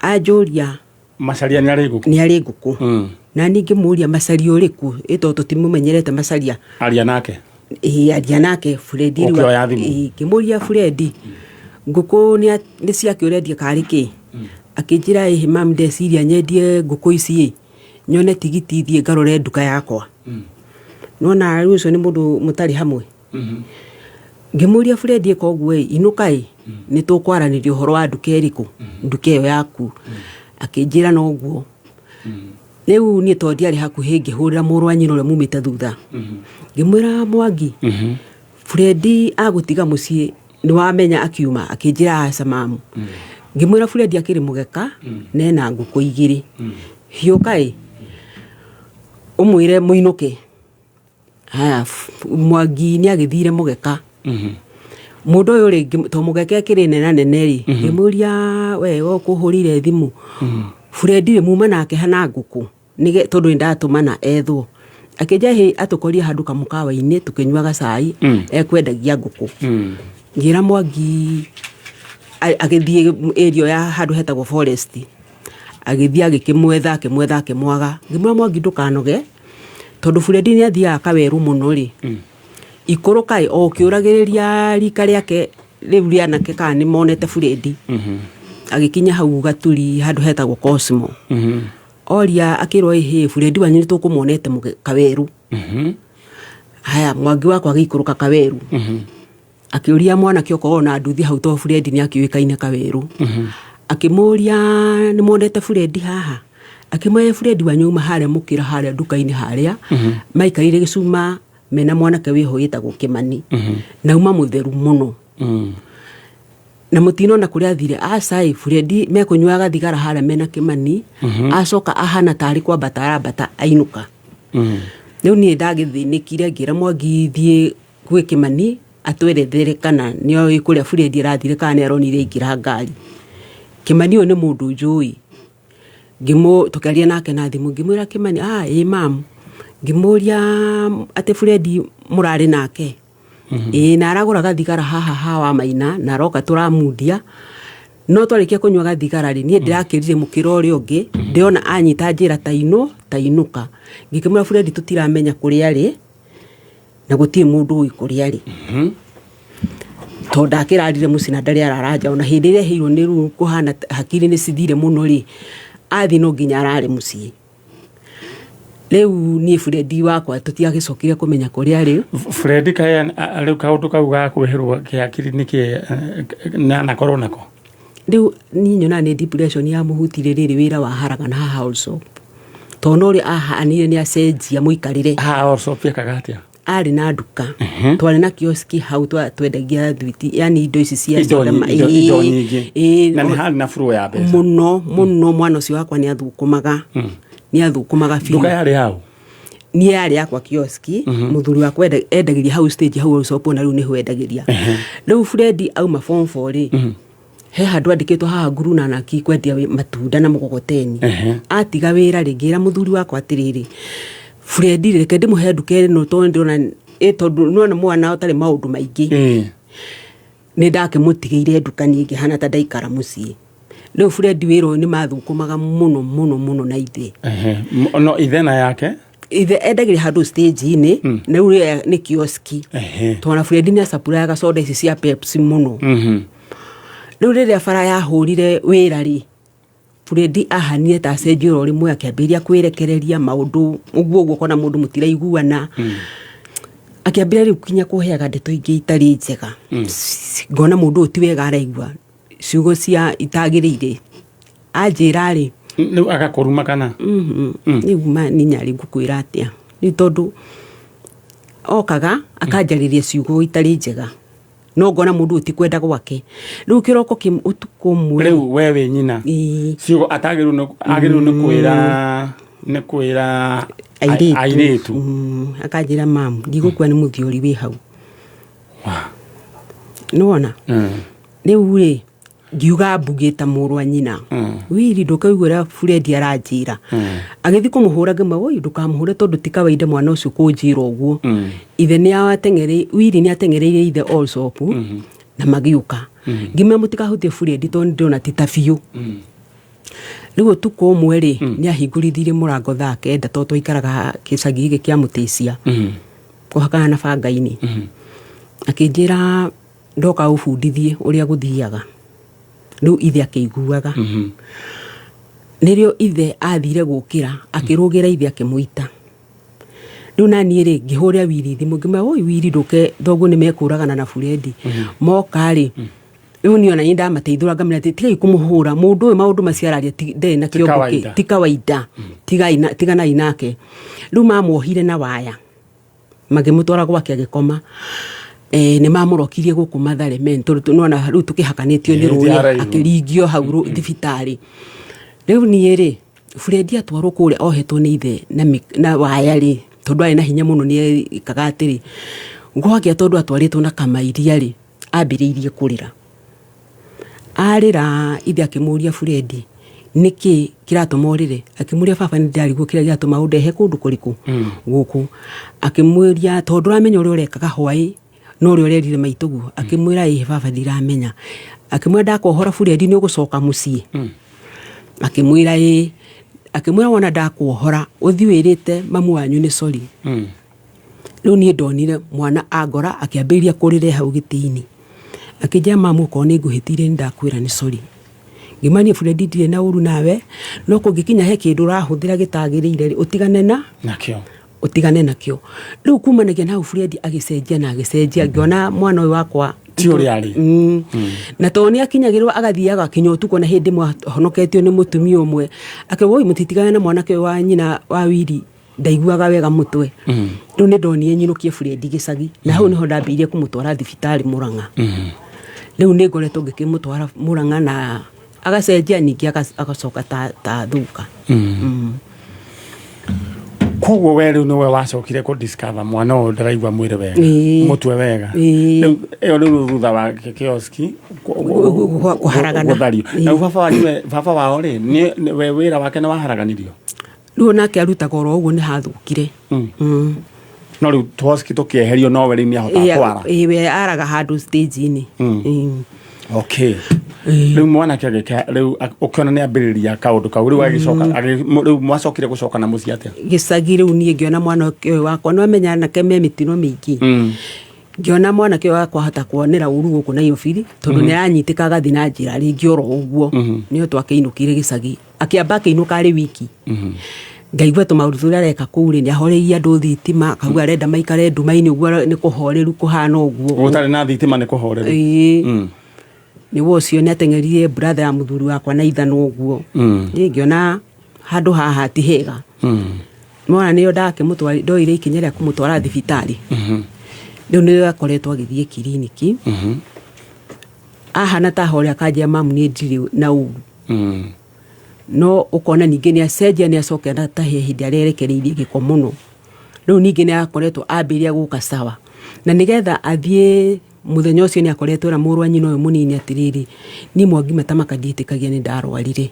anjũria Macaria nĩ arĩ ngũkũ. Nĩ arĩ ngũkũ. Na niĩ ngĩmũria, "Macaria ũrĩkũ?" Ĩ tondũ tũtimũmenyerete Macaria. Aria nake. Ĩĩ, aria nake Fred rĩu. Ũkĩoya thimũ. Ĩĩ, ngĩmũria, "Fred, ngũkũ nĩ ciake ũrendia karĩ kĩ?" Akĩnjĩra, "Ĩhĩ mam, ndeciria nyendie ngũkũ ici ĩ nyone tigiti thiĩ ngarore nduka yakwa." Nona rĩu ũcio nĩ mũndũ mũtarĩ hamwe. Ngĩmũria, "Fred, ĩka ũguo ĩ, inũka ĩ, nĩ tũkwaranĩria ũhoro wa nduka ĩrĩkũ, nduka ĩyo yaku." Akĩnjĩra noguo. Rĩu niĩ tondũ ndiarĩ hakuhĩ, ngĩhũrĩra mũrũ wa nyina ũrĩa mumĩte thutha, ngĩmwĩra, "Mwangi, Fred agũtiga mũciĩ nĩ wamenya akiuma?" Akĩnjĩra, "Aca mamu." Ngĩmwĩra, "Fred akĩrĩ Mũgeka na ena ngũkũ 2, hiũka ĩ ũmwĩre mũinũke." Haya, Mwangi nĩ agĩthire Mũgeka. Mũndũ ũyũ rĩ, to Mũgeka ĩkĩrĩ nena nene rĩ, ngĩmũria, "We ũkũhũrire thimũ, Fred rĩ, muma nake hana ngũkũ?" Tondũ nĩ ndatũmana ethwo. Akĩnjia hĩ atũkorie handũ kamũkawa-inĩ tũkĩnyuaga cai, ekwendagia ngũkũ. Ngĩra Mwangi agĩthiĩ area ya handũ hetagwo Forest, agĩthiĩ agĩkĩmwetha, akĩmwetha, akĩmwaga. Ngĩmwĩra, "Mwangi, ndũkanoge, tondũ Fred nĩ athiaga kawerũ mũno rĩ, ikũrũka ĩ o ũkĩũragĩrĩria rika rĩake rĩu rĩanake kana nĩ monete Fred." Agĩkinya hau Gaturi handũ hetagwo Cosmo, oria akĩrwo, "Ĩhĩ, Fred wanyu nĩ tũkũmuonete kawerũ." Haya, Mwangi wakwa agĩikũrũka kawerũ, akĩũria mwanake okorwo na nduthi hau, to Fred nĩ akĩũĩkaine kawerũ. Akĩmũria, "Nĩ monete Fred haha?" Akĩmwĩra, "Fred wanyu auma harĩa mũkĩra harĩa nduka-inĩ harĩa maikarĩire gĩcuma mena mwanake wĩho wĩtagwo Kĩmani, na auma mũtheru mũno, na mũtinona kũrĩa athire." Aca ĩ, Fred mekũnyuaga thigara harĩa mena Kĩmani. Acoka ahana tarĩ kwambata arambata ainũka. Rĩu niĩ ndagĩthĩnĩkire, ngĩra Mwangi, "Thiĩ gwĩ Kĩmani atwerethere kana nĩoĩ kũrĩa Fred arathire, kana nĩ aronire aingĩra ngari." Kĩmani ũyũ nĩ mũndũ njũĩ. Tũkĩaria nake na thimũ, ngĩmwĩra, "Kĩmani?" "Ah, ĩ mam." Ngĩmũria, "Atĩ Fred mũrarĩ nake?" "Ĩĩ, na aragũraga thigara haha ha wa Maina, na aroka tũramundia, no twarĩkia kũnyua gathigara rĩ, niĩ ndĩrakĩrire mũkĩra ũrĩa ũngĩ, ndĩrona anyita njĩra ta inũ ta inũka." Ngĩkĩmwĩra, "Fred tũtiramenya kũrĩa arĩ, na gũtirĩ mũndũ ũĩ kũrĩa arĩ, tondũ ndakĩrarire mũciĩ na ndarĩ arara nja, ona hĩndĩ ĩrĩa ehĩirwo nĩ ruo kũhana hakiri nĩ cithire mũno rĩ, athiĩ no nginya arare mũciĩ." Rĩu niĩ Fred wakwa tũtiagĩcokire kũmenya kũrĩa arĩ. Fred kaĩ rĩu kaũndũ kau ga kwĩhĩrwo kĩhakiri nĩkĩ anakorwo nako? Rĩu niĩ nyonaga nĩ depression yamũhutirie rĩrĩ wĩra wa haragana haha also, tondũ no ũrĩa ahanire nĩ acenjia mũikarĩre. Haha also ekaga atĩa? Arĩ na nduka, twarĩ na kioski hau, twendagia thwiti, yani indo ici cia indo soda indo nyingĩ. Ĩĩ, na nĩ harĩ na flow ya mbeca. Mũno mũno. Mwana ũcio wakwa nĩ athũkũmaga, nĩ athũkũmaga biũ. Nduka yarĩ hau? Niĩ yarĩ yakwa kioski. Mũthuri wakwa endagĩria hau stage hau also, na rĩu nĩho endagĩria. Rĩu Fred auma form 4 rĩ, he handũ andĩkĩtwo haha nguru na naki kwendia matunda na mũgogoteni. Atiga wĩra rĩ, ngĩra mũthuri wakwa atĩrĩrĩ, "Fred rĩ, reke ndĩmũhe nduka ĩno, tondũ ndĩrona ĩ, tondũ nĩwona mwana ũtarĩ maũndũ maingĩ." Nĩ ndakĩmũtigĩire nduka niĩ ngĩhana ta ndaikara mũciĩ. Rĩu Fred wĩra ũyũ nĩ mathũkũmaga mũno mũno mũno na ithe. Ehe. No ithe na yake. Ithe endagĩria handũ stage-inĩ na rĩu rĩrĩa nĩ kioski. Tondũ Fred nĩ acapuraga soda ici cia Pepsi mũno. Rĩu rĩrĩa bara yahũrire wĩra rĩ, Fred ahanire ta acenjia oro rĩmwe, akĩambĩrĩria kwĩrekereria maũndũ ũguo ũguo, ũkona mũndũ mũtiraiguana. Akĩambĩrĩria rĩu kinya kũheaga ndeto ingĩ itarĩ njega. Ngona mũndũ ũyũ ti wega araigua ciugo cia itagĩrĩire. Anjĩra rĩ, Rĩu agakũruma kana? Rĩu ma nĩ nyarĩ ngũkwĩra atĩa, rĩu tondũ okaga akanjarĩria ciugo itarĩ njega, no ngona mũndũ ũyũ ti kwenda gwake. Rĩu kĩroko kĩmwe ũtukũ ũmwe, Rĩu we wĩ nyina. Ciugo atagĩrĩirwo nĩ agĩrĩirwo nĩ kwĩra nĩ kwĩra airĩtu. Airĩtu. Akanjĩra mamu ndigũkua nĩ mũthiori wĩ hau. Nĩwona? Rĩu rĩ, ngiuga mbugĩ ta mũrũ wa nyina, wiri ndũkaigua ũrĩa Fred aranjĩra. Agĩthiĩ kũmũhũra, ngĩmwĩra woi ndũkamũhũre tondũ ti kawaida mwana ũcio kũnjĩra ũguo. Ithe nĩ ateng'ere, wiri nĩ ateng'ereire ithe Allsop na magĩũka. Ngĩmwĩra mũtikahutie Fred tondũ nĩ ndĩrona ti ta biũ. Rĩu ũtukũ ũmwe rĩ, nĩ ahingũrithirie mũrango thaa 9 tondũ twaikaraga gĩcagi gĩkĩ kĩa Mũtĩcia kũhakana na bangainĩ. Akĩnjĩra ndoka ũbundithie ũrĩa gũthiaga. Rĩu ithe akĩiguaga. Nĩrĩo ithe athire gũkĩra, akĩrũgĩra ithe akĩmũita. Rĩu naniĩ rĩ, ngĩhũrĩra wiri thimũ, ngĩmwĩra woi wiri ndũke thoguo nĩ mekũragana na Fred. Moka rĩ, rĩu niĩ ona niĩ ndamateithũra ngamwĩra atĩ tigai kũmũhũra mũndũ ũyũ, maũndũ macio araria ndarĩ na kĩongo kĩ kawaida. Ti kawaida. Tiganai nake. Rĩu mamuohire na waya, magĩmũtwara gwake agĩkoma. Nĩ mamũrokirie gũkũ Mathare men tondũ nĩwona rĩu tũkĩhakanĩtio nĩ Ti rũĩ, haraihu. Akĩringio hau thibitarĩ. Rĩu niĩ rĩ, Fred atwarwo kũrĩa ohetwo nĩ ithe na waya rĩ, tondũ arĩ na hinya mũno nĩ ekaga atĩrĩ, gwakĩa tondũ atwarĩtwo na kamairia rĩ, ambĩrĩirie kũrĩra. Arĩra ithe akĩmũria Fred, nĩkĩ kĩratũma ũrĩre? Akĩmũria baba nĩ ndĩrarigwo kĩrĩa gĩatũma ũndehe kũndũ kũrĩkũ gũkũ. Akĩmwĩria tondũ ndũramenya ũrĩa ũrekaga hwaĩ no ũrĩa ũrerire maitũguo. Akĩmwĩra ĩĩ baba ndiramenya. Akĩmwĩra ndakuohora Fred nĩ ũgũcoka mũciĩ? Akĩmwĩra ĩĩ. Akĩmwĩra wona ndakuohora ũthiĩ wĩrĩte mamu wanyu nĩ sorry. Rĩu niĩ ndonire mwana angora akĩambĩrĩria kũrĩra hau gĩtĩ-inĩ. Akĩnjĩra mamu okorwo nĩ ngũhĩtĩirie nĩ ndakwĩra nĩ sorry. Ngĩmwĩra niĩ Fred ndirĩ na ũru nawe, no kũngĩkinya he kĩndũ ũrahũthĩra gĩtagĩrĩire rĩ, ũtigane na nakĩo. Ũtigane nakĩo. Rĩu kumanagia na hau Fred agĩcenjia na agĩcenjia, ngĩona mwana ũyũ wakwa ti ũrĩa arĩ. Na tondũ nĩ akinyagĩrwo agathiaga kinya ũtukũ, na hĩndĩ ĩmwe ahonoketio nĩ mũtumia ũmwe akĩrwo woi mũtitigane na mwanake ũyũ wa nyina wa wiri ndaiguaga wega mũtwe. Rĩu nĩ ndonire nyinũkie Fred gĩcagi, na hau nĩho ndambĩrĩirie kũmũtwara thibitarĩ Mũrang'a. Rĩu nĩ ngoretwo ngĩkĩmũtwara Mũrang'a na agacenjia ningĩ agacoka ta thũka. Koguo we rĩu nĩwe wacokire kũ discover mwana ũyũ ndaraigua mwĩrĩ wega, mũtwe wega. Rĩu ĩyo rĩu thutha wa kioski kũharagana. Gũthario. Na rĩu baba wanyu baba wao rĩ, we wĩra wake nĩ waharaganirio? Rĩu onake arutaga oro ũguo nĩ hathũkire. No rĩu twoski tũkĩeherio nowe rĩu nĩahotaga kwara. Ĩĩ, we araga handũ stage-inĩ. Okay. Rĩu mwanake agĩka rĩu ũkĩona nĩ ambĩrĩria kaũndũ kau rĩu agĩcoka rĩu mwacokire gũcoka na mũciĩ atĩa? Gĩcagi rĩu niĩ ngĩona mwana ũyũ wakwa nĩ wamenya anake me mĩtino mĩingĩ. Ngĩona mwanake ũyũ wakwa ahota kuonera ũru gũkũ Nairobi tondũ nĩ aranyitĩka agathiĩ na njĩra rĩngĩ oro ũguo. Nĩyo twakĩinũkire gĩcagi. Akĩamba akĩinũka arĩ wiki. Ngaigua tũmaũndũ tũrĩa areka kũu rĩ, nĩ ahoreirie andũ thitima, akauga arenda maikare nduma-inĩ ũguo nĩ kũhoreru kũhana ũguo. Gũtarĩ na thitima nĩ kũhoreru. Ĩĩ. Nĩ wa ũcio nĩ ateng'eririe brother ya mũthuri wakwa na ithanwa ũguo. Niĩ ngĩona handũ haha ti hega. Mwana nĩyo ndakĩmũtwara, ndoire ikinya rĩa kũmũtwara thibitarĩ. Rĩu nĩyo akoretwo agĩthiĩ kiriniki. Ahana ta ahorera akanjĩra mamu niĩ ndirĩ na ũru. No ũkona ningĩ nĩ acenjia, nĩ acoka na ta he hĩndĩ arerekereirie gĩko mũno. Rĩu ningĩ nĩ akoretwo ambĩrĩria gũka sawa. Na nĩgetha athiĩ mũthenya ũcio nĩ akoretwo na mũrũ wa nyina ũyũ mũnini atĩrĩrĩ, niĩ Mwangi Matamaka ndiĩtĩkagia nĩ ndarwarire.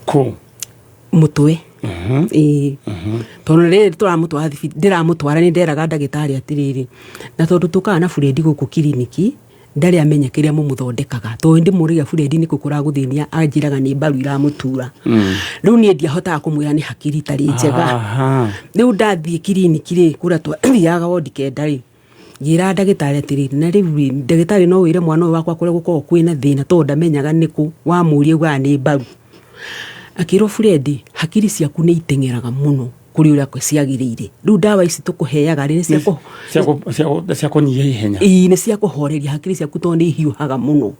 Kũ? Mũtwe. Ĩĩ. Tondũ rĩrĩ tũramũtwara thibi-, ndĩramũtwara nĩ nderaga ndagĩtarĩ atĩrĩrĩ, na tondũ tũkaga na Fred gũkũ kiriniki, Ndarĩ amenya kĩrĩa mũmũthondekaga tondũ ndĩmũragia Fred nĩkũ kũragũthĩnia anjĩraga nĩ mbaru iramũtura. Rĩu niĩ ndiahotaga kũmwĩra nĩ hakiri itarĩ njega. Rĩu ndathiĩ kiriniki rĩ, kũrĩa twathiaga wondi 9 rĩ, ngĩra ndagĩtarĩ atĩrĩrĩ, na rĩu rĩ, ndagĩtarĩ no wĩre mwana ũyũ wakwa kũrĩa gũkoragwo kwĩna thĩna tondũ ndamenyaga nĩkũ, wamũria augaga nĩ mbaru. Akĩrwo Fred, hakiri ciaku nĩ iteng'eraga mũno kũrĩ ũrĩa ciagĩrĩire. Rĩu ndawa ici tũkũheaga rĩ, nĩ cia kũ- Cia kũnyihia ihenya. Ĩĩ, nĩ cia kũhoreria hakiri ciaku tondũ nĩ ihiũhaga mũno.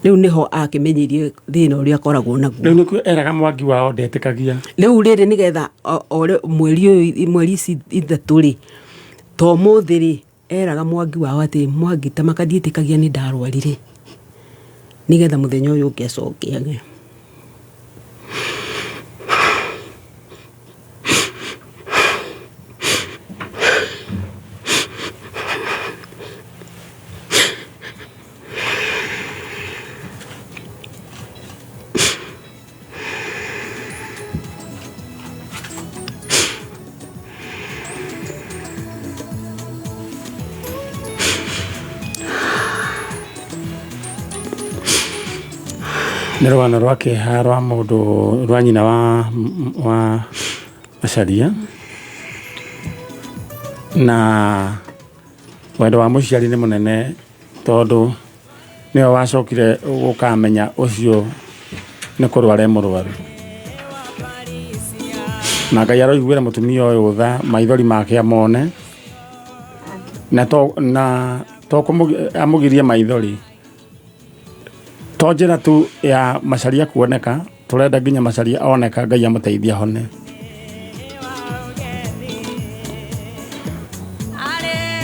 Rĩu nĩho akĩmenyirie thĩna ũrĩa akoragwo naguo. Rĩu nĩkuo eraga Mwangi wao ndetĩkagia. Rĩu rĩrĩ nĩgetha ore mweri ũyũ, mweri ici 3 rĩ, to ũmũthĩ rĩ, eraga Mwangi wao atĩ Mwangi ta maka ndiĩtĩkagia nĩ ndarwarire, nĩgetha mũthenya ũyũ ũngĩ acokeage. Nĩ rũgano rwa kĩeha rwa mũndũ rwa nyina wa Macharia, na wendo wa mũciari nĩ mũnene tondũ nĩwe wacokire gũkamenya ũcio nĩ kũrwara e mũrwaru. Na Ngai aroiguĩra mũtumia ũyũ tha, maithori make amone, na to, na to amũgirie maithori. To njĩra tu ya Macharia kuoneka, tũrenda nginya Macharia oneka, Ngai amũteithie ahone.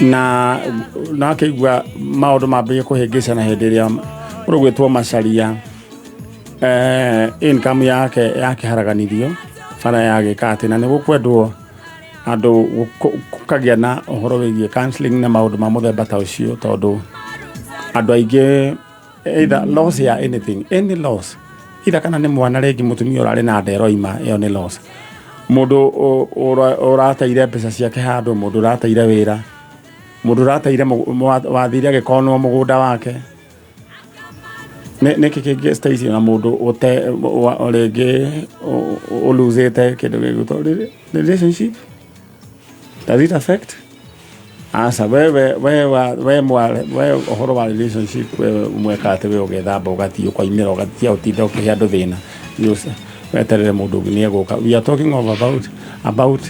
Na akĩigua maũndũ mambĩrĩria kũhĩngĩcana hĩndĩ ĩrĩa ũrũgwĩtwo Macharia, income yake yakĩharaganirio, bara yagĩka atĩ, na nĩ gũkwendwo andũ gũkagĩa na ũhoro wĩgiĩ counseling na maũndũ ma mũthemba ta ũcio, tondũ andũ aingĩ either loss ya anything, any loss, either kana nĩ mwana rĩngĩ mũtumia ũrarĩ na nda ĩroima, ĩyo nĩ loss. Mũndũ ũrateire mbeca ciake handũ, mũndũ ũrateire wĩra, mũndũ ũrateire wathire agĩkonwo mũgũnda wake. Nĩkĩ kĩngĩ Stacy na mũndũ ũte, rĩngĩ ũlosete kĩndũ gĩgwĩtwo relationship? Does it affect? Aca, we ũhoro wa relationship, we mweka atĩ we ũgethamba ũgathiĩ ũkoimĩra ũgatia ũtinda ũkĩhe andũ thĩna. Weterere mũndũ ũngĩ nĩ egũka. We are talking of about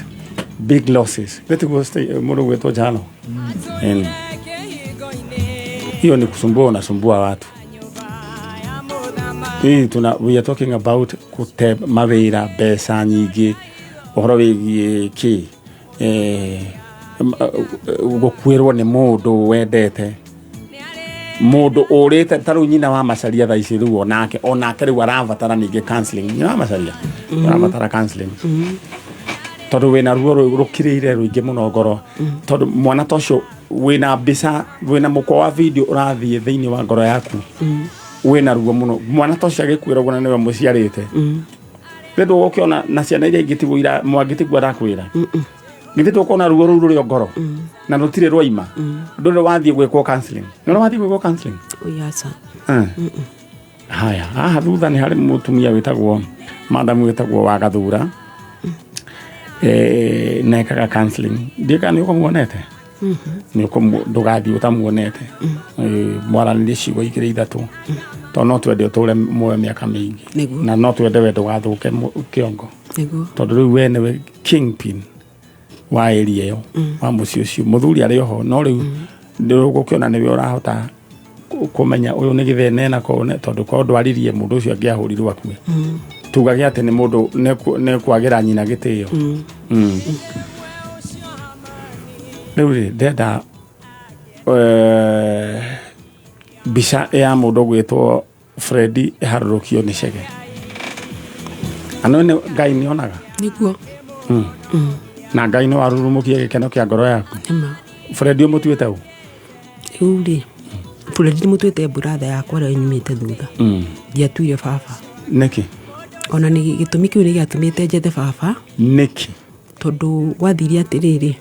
big losses. Let's stay, mũndũ gwĩtwo Jano. Hiyo ni kusumbua, unasumbua watu. Hii we are talking about kute mawĩra, mbeca nyingĩ, ũhoro wĩgiĩ kĩ, gũkuĩrwo nĩ mũndũ wendete, mũndũ ũrĩte ta rĩu nyina wa Macharia thaa ici rĩu onake rĩu arabatara ningĩ counseling. Nyina wa Macharia arabatara counseling. Tondũ wĩna ruo rũkirĩire rũingĩ mũno ngoro. Tondũ mwana ta ũcio wĩna mbica, wĩna mũkwa wa video ũrathiĩ thĩinĩ wa ngoro yaku. Wĩna ruo mũno. Mwana ta ũcio agĩkuĩra ũguo na nĩwe mũciarĩte. Rĩu ndũgũkĩona na ciana iria ingĩ tiguo Mwangi tiguo arakwĩra. Githĩ ndũkuona ruo rũu rũrĩ o ngoro? Na rũtirĩ rwaima. Ndũrĩ wathiĩ gwĩkwo counseling. Nĩ wathiĩ gwĩkwo counseling? Oi, aca. Haya, haha thutha nĩ harĩ mũtumia wĩtagwo madam wĩtagwo wa Gathura. Na ekaga counseling. Ndiũĩ kana nĩ ũkũmuonete? Nĩ ndũgathiĩ ũtamuonete. Mwaranĩrie ciugo igĩrĩ ithatũ. Tondũ no twende ũtũre muoyo mĩaka mĩingĩ. Na no twende we ndũgathũke kĩongo. Tondũ rĩu we nĩwe kingpin wa area ĩyo, wa mũciĩ ũcio. Mũthuri arĩ oho, no rĩu ndũgũkĩona nĩwe ũrahota kũmenya ũyũ nĩ gĩthene na kũu, tondũ korwo ndwaririe mũndũ ũcio angĩahũrirwo akue. Tugage atĩ nĩ mũndũ nĩ kwagĩra nyina gĩtĩo. Rĩu rĩ, ndenda mbica ya mũndũ ũgwĩtwo Freddy ĩharũrũkio nĩ Chege. Ano nĩ Ngai nĩ onaga? Nĩguo. Na Ngai no arurumũkie gĩkeno kĩa ngoro yaku. Nĩma. Freddy ũmũtuĩte ũ? Rĩu rĩ, Freddy ndĩmũtuĩte brother yakwa ĩrĩa nyumĩte thutha. Ndiatuire baba. Nĩkĩ? Ona nĩ gĩtũmi kĩu nĩ gĩatũmĩte njethe baba. Nĩkĩ? Tondũ gwathire atĩrĩrĩ,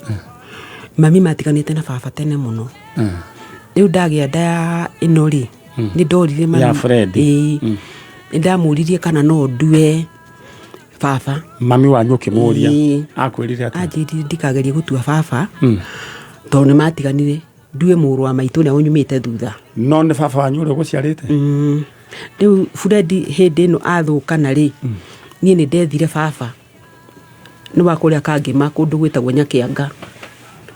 mami matiganĩte na baba tene mũno. Rĩu ndagĩa nda ya ĩno rĩ, nĩ ndorire mami. Ya Fred. Ĩĩ. Nĩ ndamũririe kana no ndue baba. Mami wanyu ũkĩmũria? Ĩĩ. Akwĩrire atĩa? Anjĩrire ndikagerie gũtua baba tondũ nĩ matiganire, ndue mũrũ wa maitũ ũrĩa ũnyumĩte thutha. No nĩ baba wanyu ũrĩa ũgũciarĩte? Rĩu Fred hĩndĩ ĩno athũkana rĩ, niĩ nĩ ndethire baba nĩ wa kũrĩa Kangĩma kũndũ gwĩtagwo Nyakĩanga,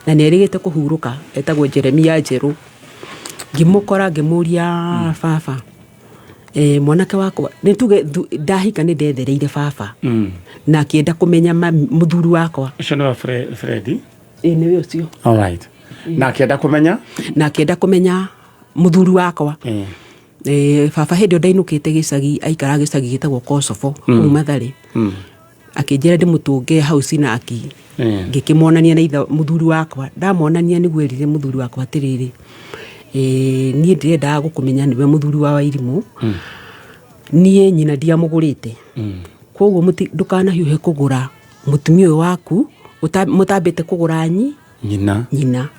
na nĩ erĩgĩte kũhurũka, etagwo Jeremia Njerũ. Ngĩmũkora ngĩmũria, baba, mwanake wakwa nĩ tuge ndahika nĩ ndethereire baba na akĩenda kũmenya mũthuri wakwa. Ũcio nĩwe Fred? Ĩĩ, nĩwe ũcio. All right. Na akĩenda kũmenya? Na akĩenda kũmenya mũthuri wakwa. Baba hĩndĩ ĩyo ndainũkĩte gĩcagi, aikaraga gĩcagi gĩtagwo Kosovo kũu Mathare. Akĩnjĩra ndĩmũtũnge hau Sinaki. Ngĩkĩmonania na ithe mũthuri wakwa. Ndamonania nĩguo erire mũthuri wakwa atĩrĩrĩ, niĩ ndĩrendaga gũkũmenya nĩwe mũthuri wa Wairimũ. Niĩ nyina ndiamũgũrĩte. Koguo ndũkanahiũhe kũgũra mũtumia ũyũ waku mũtambĩte kũgũra nyina. Nyina.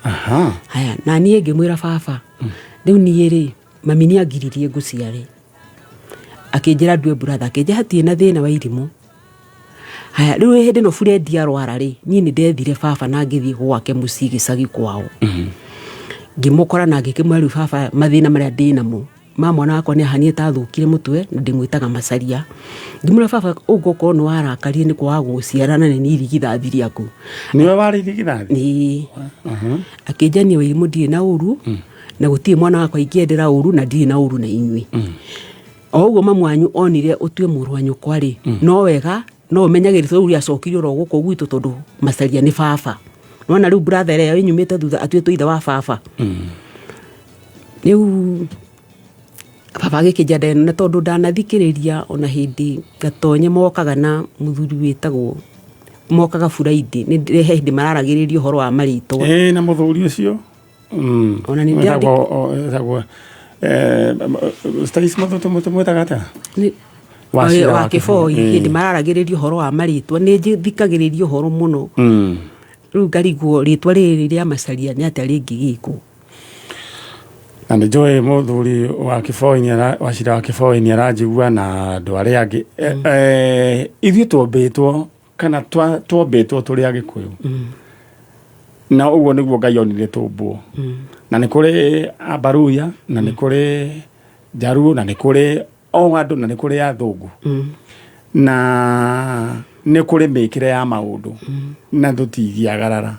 Haya, na niĩ ngĩmwĩra baba, rĩu niĩ rĩ, mami nĩ angiririe ngũciare. Akĩnjĩra ndue brother, akĩnjĩra hatirĩ na thĩna wa irimũ. Haya, rĩu hĩndĩ ĩno Fred arwara rĩ, niĩ nĩ ndethire baba na ngĩthiĩ gwake mũciĩ gĩcagi kwao. Ngĩmũkora na ngĩkĩmwĩra rĩu baba mathĩna marĩa ndĩ namo ma mwana wakwa nĩ ahanie ta athũkire mũtwe na ndĩmwĩtaga Macaria. Ngĩmwĩra baba ũngĩkorwo nĩ warakarire nĩ kwaga gũciara na nĩ niĩ irigithathi rĩaku. Nĩwe warĩ irigithathi? Ĩĩ. Akĩnjania Wairimũ ndirĩ na ũru na gũtirĩ mwana wakwa ingĩendera ũru na ndirĩ na ũru na inyuĩ. O ũguo mamu wanyu onire ũtue mũrũ wa nyũkwa rĩ, no wega no ũmenyagĩrĩre tondũ rĩu acokire oro gũkũ gwitũ tondũ Macaria nĩ baba. Nĩwona rĩu brother ĩrĩa ĩnyumĩte thutha atuĩtwo ithe wa baba. Rĩu baba agĩkĩnja nda ĩno, na tondũ ndanathikĩrĩria ona hĩndĩ Gatonye mokaga na mũthuri wĩtagwo mokaga Friday, nĩ he hĩndĩ mararagĩrĩria ũhoro wa marĩtwa. Ĩĩ, na mũthuri ũcio. Ona nĩ Wĩtagwo, Stacy mũtũ mwĩtaga atĩa? Nĩ Wacira wa wa Kĩboi, Kĩboi. hĩndĩ mararagĩrĩria ũhoro wa marĩtwa, nĩ thikagĩrĩria ũhoro mũno. Rĩu ngarigwo rĩtwa rĩrĩ rĩa Macaria nĩ atĩa rĩngĩgĩkwo. Na nĩ njũĩ mũthuri wa Kĩboi Wacira wa Kĩboi nĩ aranjigua na andũ arĩa angĩ. Ithuĩ twombĩtwo kana twombĩtwo tũrĩ Agĩkũyũ. Na ũguo nĩguo Ngai onire tũmbwo. Na nĩ kũrĩ Abaruya, na nĩ kũrĩ Jaruo, na nĩ kũrĩ o andũ, na nĩ kũrĩ athũngũ. Na nĩ kũrĩ mĩkĩre ya maũndũ. Na tũtingĩagarara.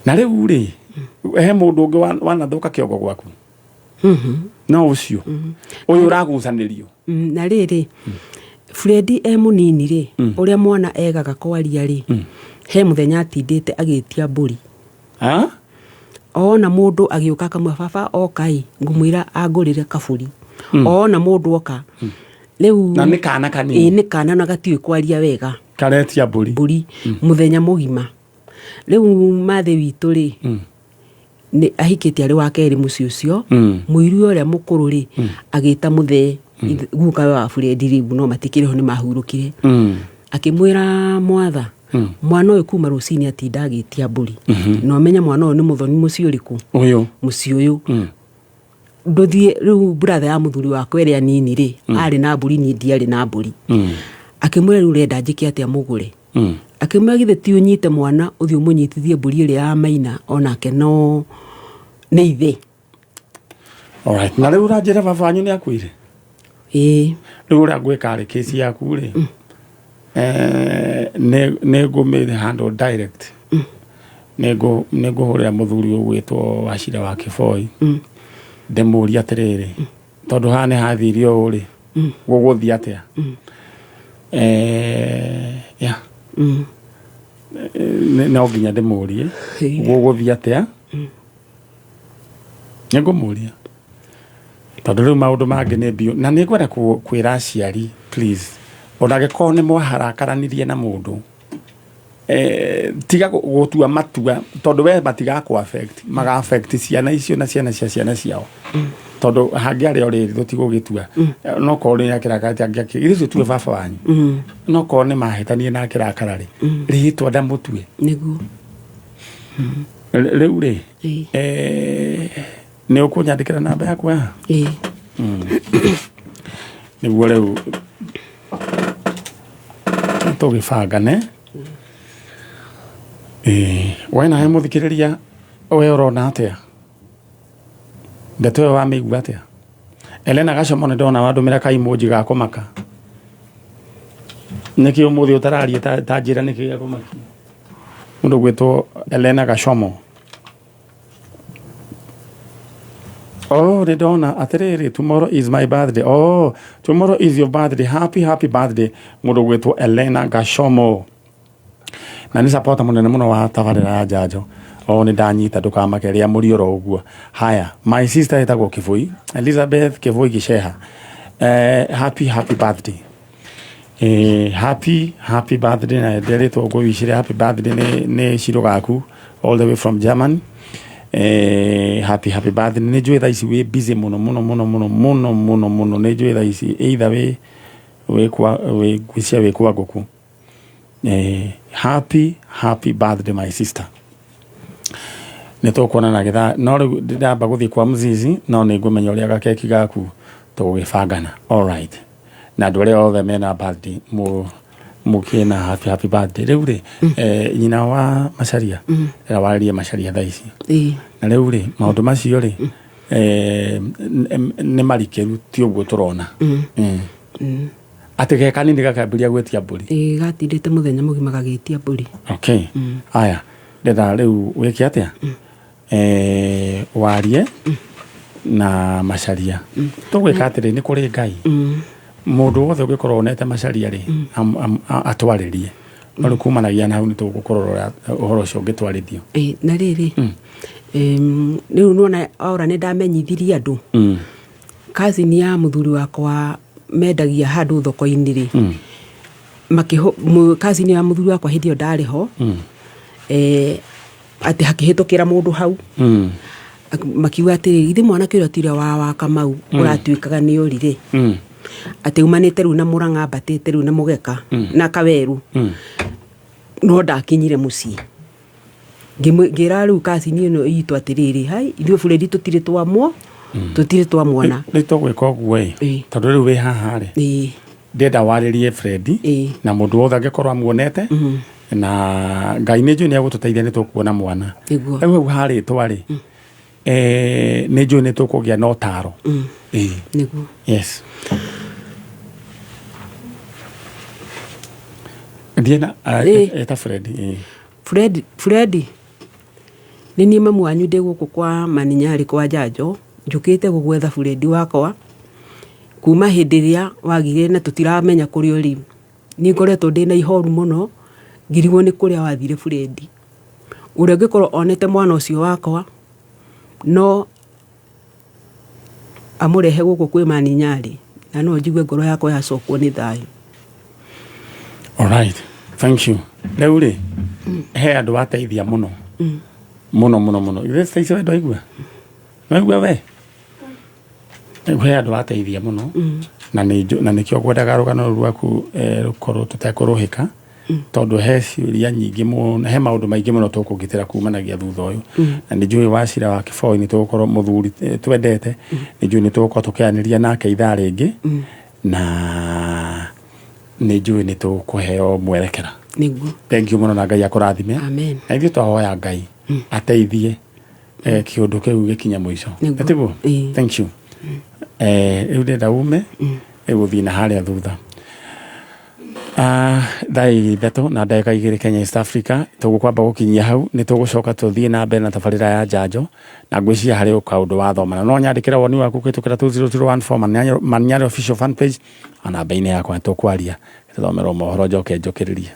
Na rĩu rĩ, he mũndũ ũngĩ wanathũka kĩongo gwaku? No ũcio. Ũyũ ũragucanĩrio. Na rĩrĩ, Fred e mũnini rĩ, ũrĩa mwana egaga kwaria rĩ, he mũthenya atindĩte agĩtia mbũri. Ona mũndũ agĩũka akamwĩra baba oka ĩ, ngũmwĩra angũrĩre kabũri. Ona mũndũ oka. Rĩu Na nĩ kana kanini. Ĩĩ, nĩ kana na gatiũĩ kwaria wega. Karetia mbũri. Mbũri mũthenya mũgima. Rĩu mathĩ witũ rĩ, nĩ ahikĩte arĩ wa kerĩ mũciĩ ũcio. Mũiru ũrĩa mũkũrũ rĩ, agĩta mũthee, guka wa Fred rĩu no matikĩrĩ ho nĩ mahurũkire. Akĩmwĩra mwatha, mwana ũyũ kuma rũcinĩ atinda agĩtia mbũri. Na ũmenye mwana ũyũ nĩ mũthoni mũciĩ ũrĩkũ? Ũyũ. Mũciĩ ũyũ. Ndũthiĩ rĩu brother ya mũthuri wakwa ĩrĩa nini rĩ, arĩ na mbũri, niĩ ndiarĩ na mbũri. Akĩmwĩra rĩu ũrenda njĩke atĩa mũgũre? Akĩmwĩra githĩ ti ũnyite mwana ũthiĩ ũmũnyitithie mbũri ĩrĩa ya maina onake no nĩ ithe. Alright. Na rĩu ũranjĩra baba wanyu nĩ akuire? Ĩĩ. Rĩu ũrĩa ngwĩka rĩ, kesi yaku rĩ, nĩ ngũmĩ handle direct. Nĩ ngũhũrĩra mũthuri ũgwĩtwo Wacira wa Kĩboi. Ndĩmũrie atĩrĩrĩ, tondũ haha nĩ hathire ũũ rĩ, gũgũthiĩ atĩa? Ya. No nginya ndĩmũrie, gũgũthiĩ atĩa? Nĩ ngũmũria. Tondũ rĩu maũndũ mangĩ nĩ mbiũ. Na nĩ ngwenda kwĩra aciari, please, ona angĩkorwo nĩ mwaharakaranĩrie na mũndũ, tiga gũtua matua, tondũ we matigakũ affect, maga affect ciana icio na ciana cia ciana ciao. Tondũ hangĩarĩ o rĩrĩ tũtigũgĩtua. No korwo nĩ akĩrakara, ithuĩ tũtue baba wanyu. No korwo nĩ mahĩtanie na akĩrakara rĩ, rĩtwa ndamũtue. Nĩguo. Rĩu rĩ, Ĩĩ. Nĩ ũkũnyandĩkĩra namba yaku haha? Ĩĩ. Nĩguo rĩu tũgĩbangane. Ĩĩ, we nawe mũthikĩrĩria, we ũrona atĩa ndeto ĩyo, wamĩigua atĩa? Elena Gacomo, nĩ ndona wandũmĩra kaimoji ga kũmaka. Nĩkĩ ũmũthĩ ũtararia? Ta njĩra nĩkĩ gĩa kũmakia mũndũ gwĩtwo Elena Gacomo. Oh, nĩ ndona atĩrĩrĩ, tomorrow is my birthday. Oh, tomorrow is your birthday. Happy, happy birthday, mũndũ gwĩtwo Elena Gacomo, na nĩ supporter mũnene mũno wa tabarĩra ya njanjo. O nĩ ndanyita, ndũkamake, rĩa mũri oro ũguo. Haya, my sister ĩtagwo Kĩbũi Elizabeth Kĩbũi Gĩceha, happy, happy birthday. Happy, happy birthday. Na nderĩtwo ngũwicire happy birthday nĩ Ciro gaku all the way from Germany. Happy, happy birthday. Nĩ njũĩ thaa ici wĩ busy mũno mũno mũno mũno mũno mũno mũno. Nĩ njũĩ thaa ici either wĩ kwa wĩ ngwĩciria wĩ kwa ngũkũ. Happy, happy birthday, my sister. Nĩ tũkuonana gĩthaa, no rĩu ndamba gũthiĩ kwa mzizi, no nĩ ngũmenya ũrĩa gakeki gaku tũgũgĩbangana. Alright, na andũ arĩa othe mena birthday, mũkĩe na happy, happy birthday. Rĩu rĩ, nyina wa Macaria, ĩra warĩrie Macaria thaa ici. Ĩĩ. Na rĩu rĩ, maũndũ macio rĩ, nĩ marikĩru, ti ũguo tũrona. Atĩ ge kanini gakambĩrĩria gwĩtia mbũri? Ĩĩ, gatindĩte mũthenya mũgima gagĩtia mbũri. Okay, aya, ndetha rĩu wĩke atĩa, warie na Macaria. Tũgwĩka atĩrĩ, nĩ kũrĩ Ngai. Mũndũ wothe ũngĩkorwo onete Macaria rĩ, atwarĩrie. No rĩu kumanagia na hau nĩ tũgũkorwo ũrĩa ũhoro ũcio ũngĩtwarithio. Ĩĩ, na rĩrĩ, rĩu nĩwona ora nĩ ndamenyithirie andũ, cousin ya mũthuri wakwa mendagia handũ thoko-inĩ rĩ, cousin ya mũthuri wakwa hĩndĩ ĩyo ndarĩ ho, atĩ hakĩhĩtũkĩra mũndũ hau, makiuga atĩrĩ, githĩ mwanake ũrĩa tire wa Kamau ũratuĩkaga nĩ orire, atĩ umanĩte rĩu na Mũrang'a, ambatĩte rĩu na Mũgeka na Kaweru, no ndakinyire mũciĩ. Ngĩra rĩu cousin ĩno itũ atĩrĩrĩ, hai, ithuĩ buredi tũtirĩ twamwo, tũtirĩ twamwona. Rĩu tũgwĩka ũguo ĩ, tondũ rĩu wĩ haha rĩ, ndĩrenda warĩrie Fredi na mũndũ wothe angĩkorwo amuonete, na Ngai nĩ njũĩ nĩ egũtũteithia, nĩ tũkuona mwana. Nĩguo. Rĩu hau harĩtwa rĩ, nĩ njũĩ nĩ tũkũgĩa na ũtaro. Ĩĩ. Nĩguo. Yes, thiĩ na eta Fredi, ĩĩ. Fred, Fredi, nĩ niĩ mamu wanyu, ndĩ gũkũ kwa Maninyarĩ kwa Njanjo, njũkĩte gũgwetha Fredi wakwa kuma hĩndĩ ĩrĩa wagire na tũtiramenya kũrĩa ũrĩ. Nĩ ngoretwo ndĩna ihoru mũno, ngĩrigwo nĩ kũrĩa wathire Fredi. Ũrĩa ũngĩkorwo onete mwana ũcio wakwa no amũrehe gũkũ kwĩ Maninyarĩ, na no njigue ngoro yakwa yacokwo nĩ thayũ. Alright, thank you. Rĩu rĩ, he andũ ateithia mũno mũno mũno mũno. Ithe thaa ici we ndwaigua, waigua we? Rĩu he andũ ateithia mũno, na nĩkĩo ngwendaga rũgano rũu rwaku rũkorwo tũtekũrũhĩka, tondũ he ciũria nyingĩ mũno, he maũndũ maingĩ mũno tũkũgitĩra kumanagia thutha ũyũ. Na nĩ njũĩ wacira wa kĩboi nĩ tũgũkorwo mũthuri, twendete, nĩ njũĩ nĩ tũgũkorwo tũkĩaranĩria nake ithaa rĩngĩ, na nĩ njũĩ nĩ tũkũheo mwerekera. Nĩguo. Thank you mũno, na Ngai akũrathime. Amen. Na ithuĩ twahoya Ngai ateithie kĩũndũ kĩu gĩkinye mũico. Nĩguo. Tiguo? Ĩĩ. Thank you. Rĩu ndĩrenda ume rĩu ũthiĩ na harĩa thutha. Thaa 3:02 Kenya, East Africa. Tũgũkwamba gũkinyia hau, nĩ tũgũcoka tũthiĩ na mbere na tabarĩra ya njanjo, na ngwĩciria harĩ o kaũndũ wathoma, na no nyandĩkĩra woni waku kũhĩtũkĩra 20014 Maninyarĩ official fan page, ona namba-inĩ yakwa. Nĩ tũkwaria, tũthomerwo mohoro, njoke njũkĩrĩrie.